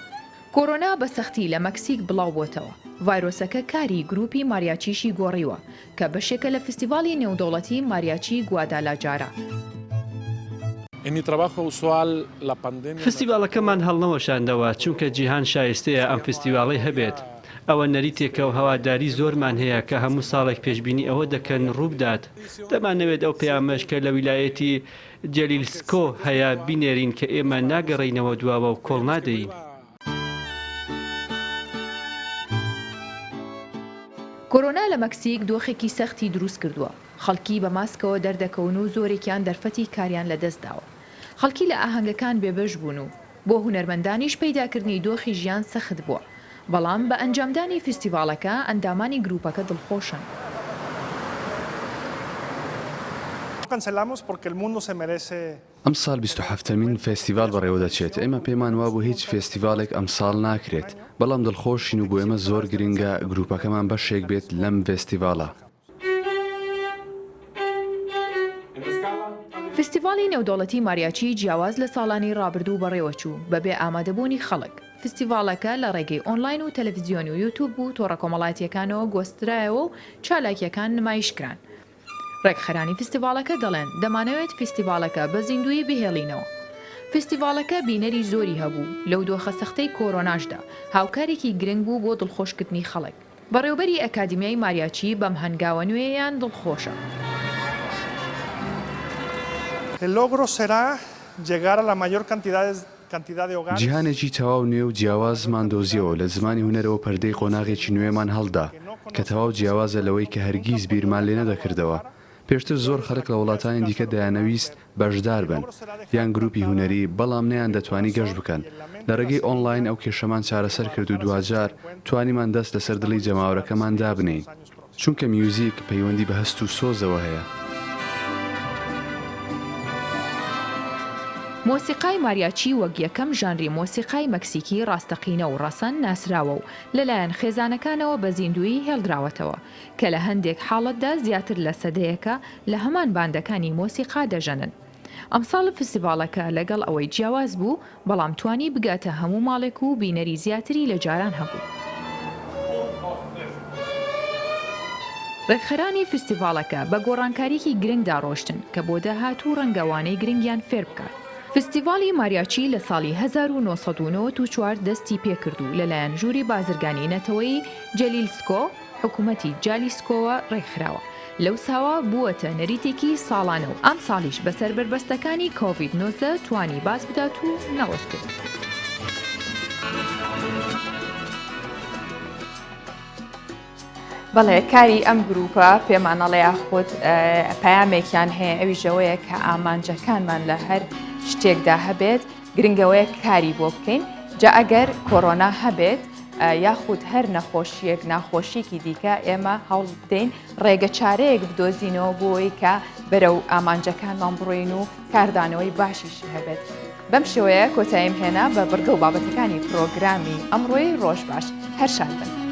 کۆرۆنا بە سەختی لە مەکسیک بڵاوبۆتەوە. ڤایرۆسەکە کاری گروپی ماریاچیشی گۆڕیوە کە بەشێکە لە فستیڤاڵی نێودەوڵەتی ماریاچی گوادالاجارا. فستیڤاڵەکەمان هەڵنەوەشاندەوە، چونکە جیهان شایستەیە ئەم فستیڤاڵەی هەبێت. ئەوە نەریتێکە و هەواداری زۆرمان هەیە کە هەموو ساڵێک پێشبینی ئەوە دەکەن ڕووبدات. دەمانەوێت ئەو پەیامەش کە لە ویلایەتی جەلیلسکۆ هەیە بینێرین کە ئێمە ناگەڕێینەوە دواوە و کۆڵ نادەین. کۆرۆنا لە مەکسیک دۆخێکی سەختی دروستکردووە، خەڵکی بە ماسکەوە دەردەکەون و زۆرێکیان دەرفەتی کاریان لەدەستداوە. خەڵکی لە ئاهەنگەکان بێبەش بوون و بۆ هونەرمەندانیش پەیداکردنی دۆخی ژیان سەخت بووە. بەڵام بە ئەنجامدانی فیستیڤاڵەکە ئەندامانی گروپەکە دڵخۆشن. ئەمساڵ بیست و حەفتەمین فێستیڤاڵ بەڕێوەدەچێت، ئێمە پێمان وابوو هیچ فێستیڤاڵێک ئەمساڵ ناکرێت، بەڵام دڵخۆشین و بۆ ئێمە زۆر گرنگە گروپەکەمان بەشێک بێت لەم ڤێستیڤاڵە. فیستیڤاڵی نێودەوڵەتی ماریاچی جیاواز لە ساڵانی ڕابردوو بەڕێوەچوو، بەبێ ئامادەبوونی خەڵک. فیستیڤاڵەکە لە ڕێگەی ئۆنلاین و تەلەفزیۆن و یوتوب و تۆڕە کۆمەڵایەتییەکانەوە گواسترایەوە و چالاکییەکان نمایشکران. ڕێکخەرانی فیستیڤاڵەکە دەڵێن، دەمانەوێت فیستیڤاڵەکە بە زیندوویی بهێڵینەوە. فیستیڤاڵەکە بینەری زۆری هەبوو، لەو دۆخە سەختەی کۆرۆناشدا، هاوکارێکی گرنگ بوو بۆ دڵخۆشکردنی خەڵک. بەڕێوبەری ئەکادیمیای ماریاچی بەم هەنگاوە نوێیەیان دڵخۆشە. جیهانێکی تەواو نوێ و جیاوازمان دۆزیەوە، لە زمانی هونەرەوە پەردەی قۆناغێکی نوێمان هەڵدا، کە تەواو جیاوازە لەوەی کە هەرگیز بیرمان لێ نەدەکردەوە. پێشتر زۆر خەڵک لە وڵاتانی دیکە دەیانەویست بەشدار بن، یان گروپی هونەری، بەڵام نەیاندەتوانی گەشت بکەن. لە ڕێگەی ئۆنلاین ئەو کێشەمان چارەسەر کرد و دواجار توانیمان دەست لەسەر دڵی جەماوەرەکەمان دابنێین. چونکە میوزیک پەیوەندی بە هەست و سۆزەوە هەیە. مۆسیقای ماریاچی وەک یەکەم ژانری مۆسیقای مەکسیکی ڕاستەقینە و ڕەسەن ناسراوە و لەلایەن خێزانەکانەوە بە زیندوویی هێڵدراوەتەوە، کە لە هەندێک حاڵەتدا زیاتر لە سەدەیەکە لە هەمان باندەکانی مۆسیقا دەژەنن. ئەمساڵ فستیڤاڵەکە لەگەڵ ئەوەی جیاواز بوو، بەڵام توانی بگاتە هەموو ماڵێک و بینەری زیاتری لە جاران هەبوو. ڕێکخەرانی فستیڤاڵەکە بە گۆڕانکاریی گرنگدا ڕۆشتن کە بۆ داهاتوو ڕەنگە وانەی گرنگیان فێر بکات. فستیڤاڵی ماریاچی لە ساڵی 1994 دەستی پێکرد و لەلایەن ژووری بازرگانی نەتەوەیی جەلیلسکۆ، حکومەتی جالیسکۆوە ڕێکخراوە، لەوساوە بووەتە نەریتێکی ساڵانە و ئەمساڵیش بەسەر بەربەستەکانی کۆڤید 19 توانی باز بدات و نەوەستێت. بەڵێ کاری ئەم گروپە پێمان ئەڵێ یاخود پەیامێکیان هەیە ئەویش ئەوەیە کە ئامانجەکانمان لە هەر شتێکدا هەبێت گرنگەوەیە کاری بۆ بکەین جا ئەگەر کۆرۆنا هەبێت یاخود هەر نەخۆشیەک ناخۆشیکی دیکە ئێمە هەوڵ بدەین ڕێگە چارەیەک بدۆزینەوە بۆی کە بەرەو ئامانجەکانمان بڕۆین و کاردانەوەی باشیشی هەبێت. بەم شێوەیە کۆتاییم هێنا بە بڕگە و بابەتەکانی پرۆگرامی ئەمڕۆی ڕۆژ باش. هەر شاد بن.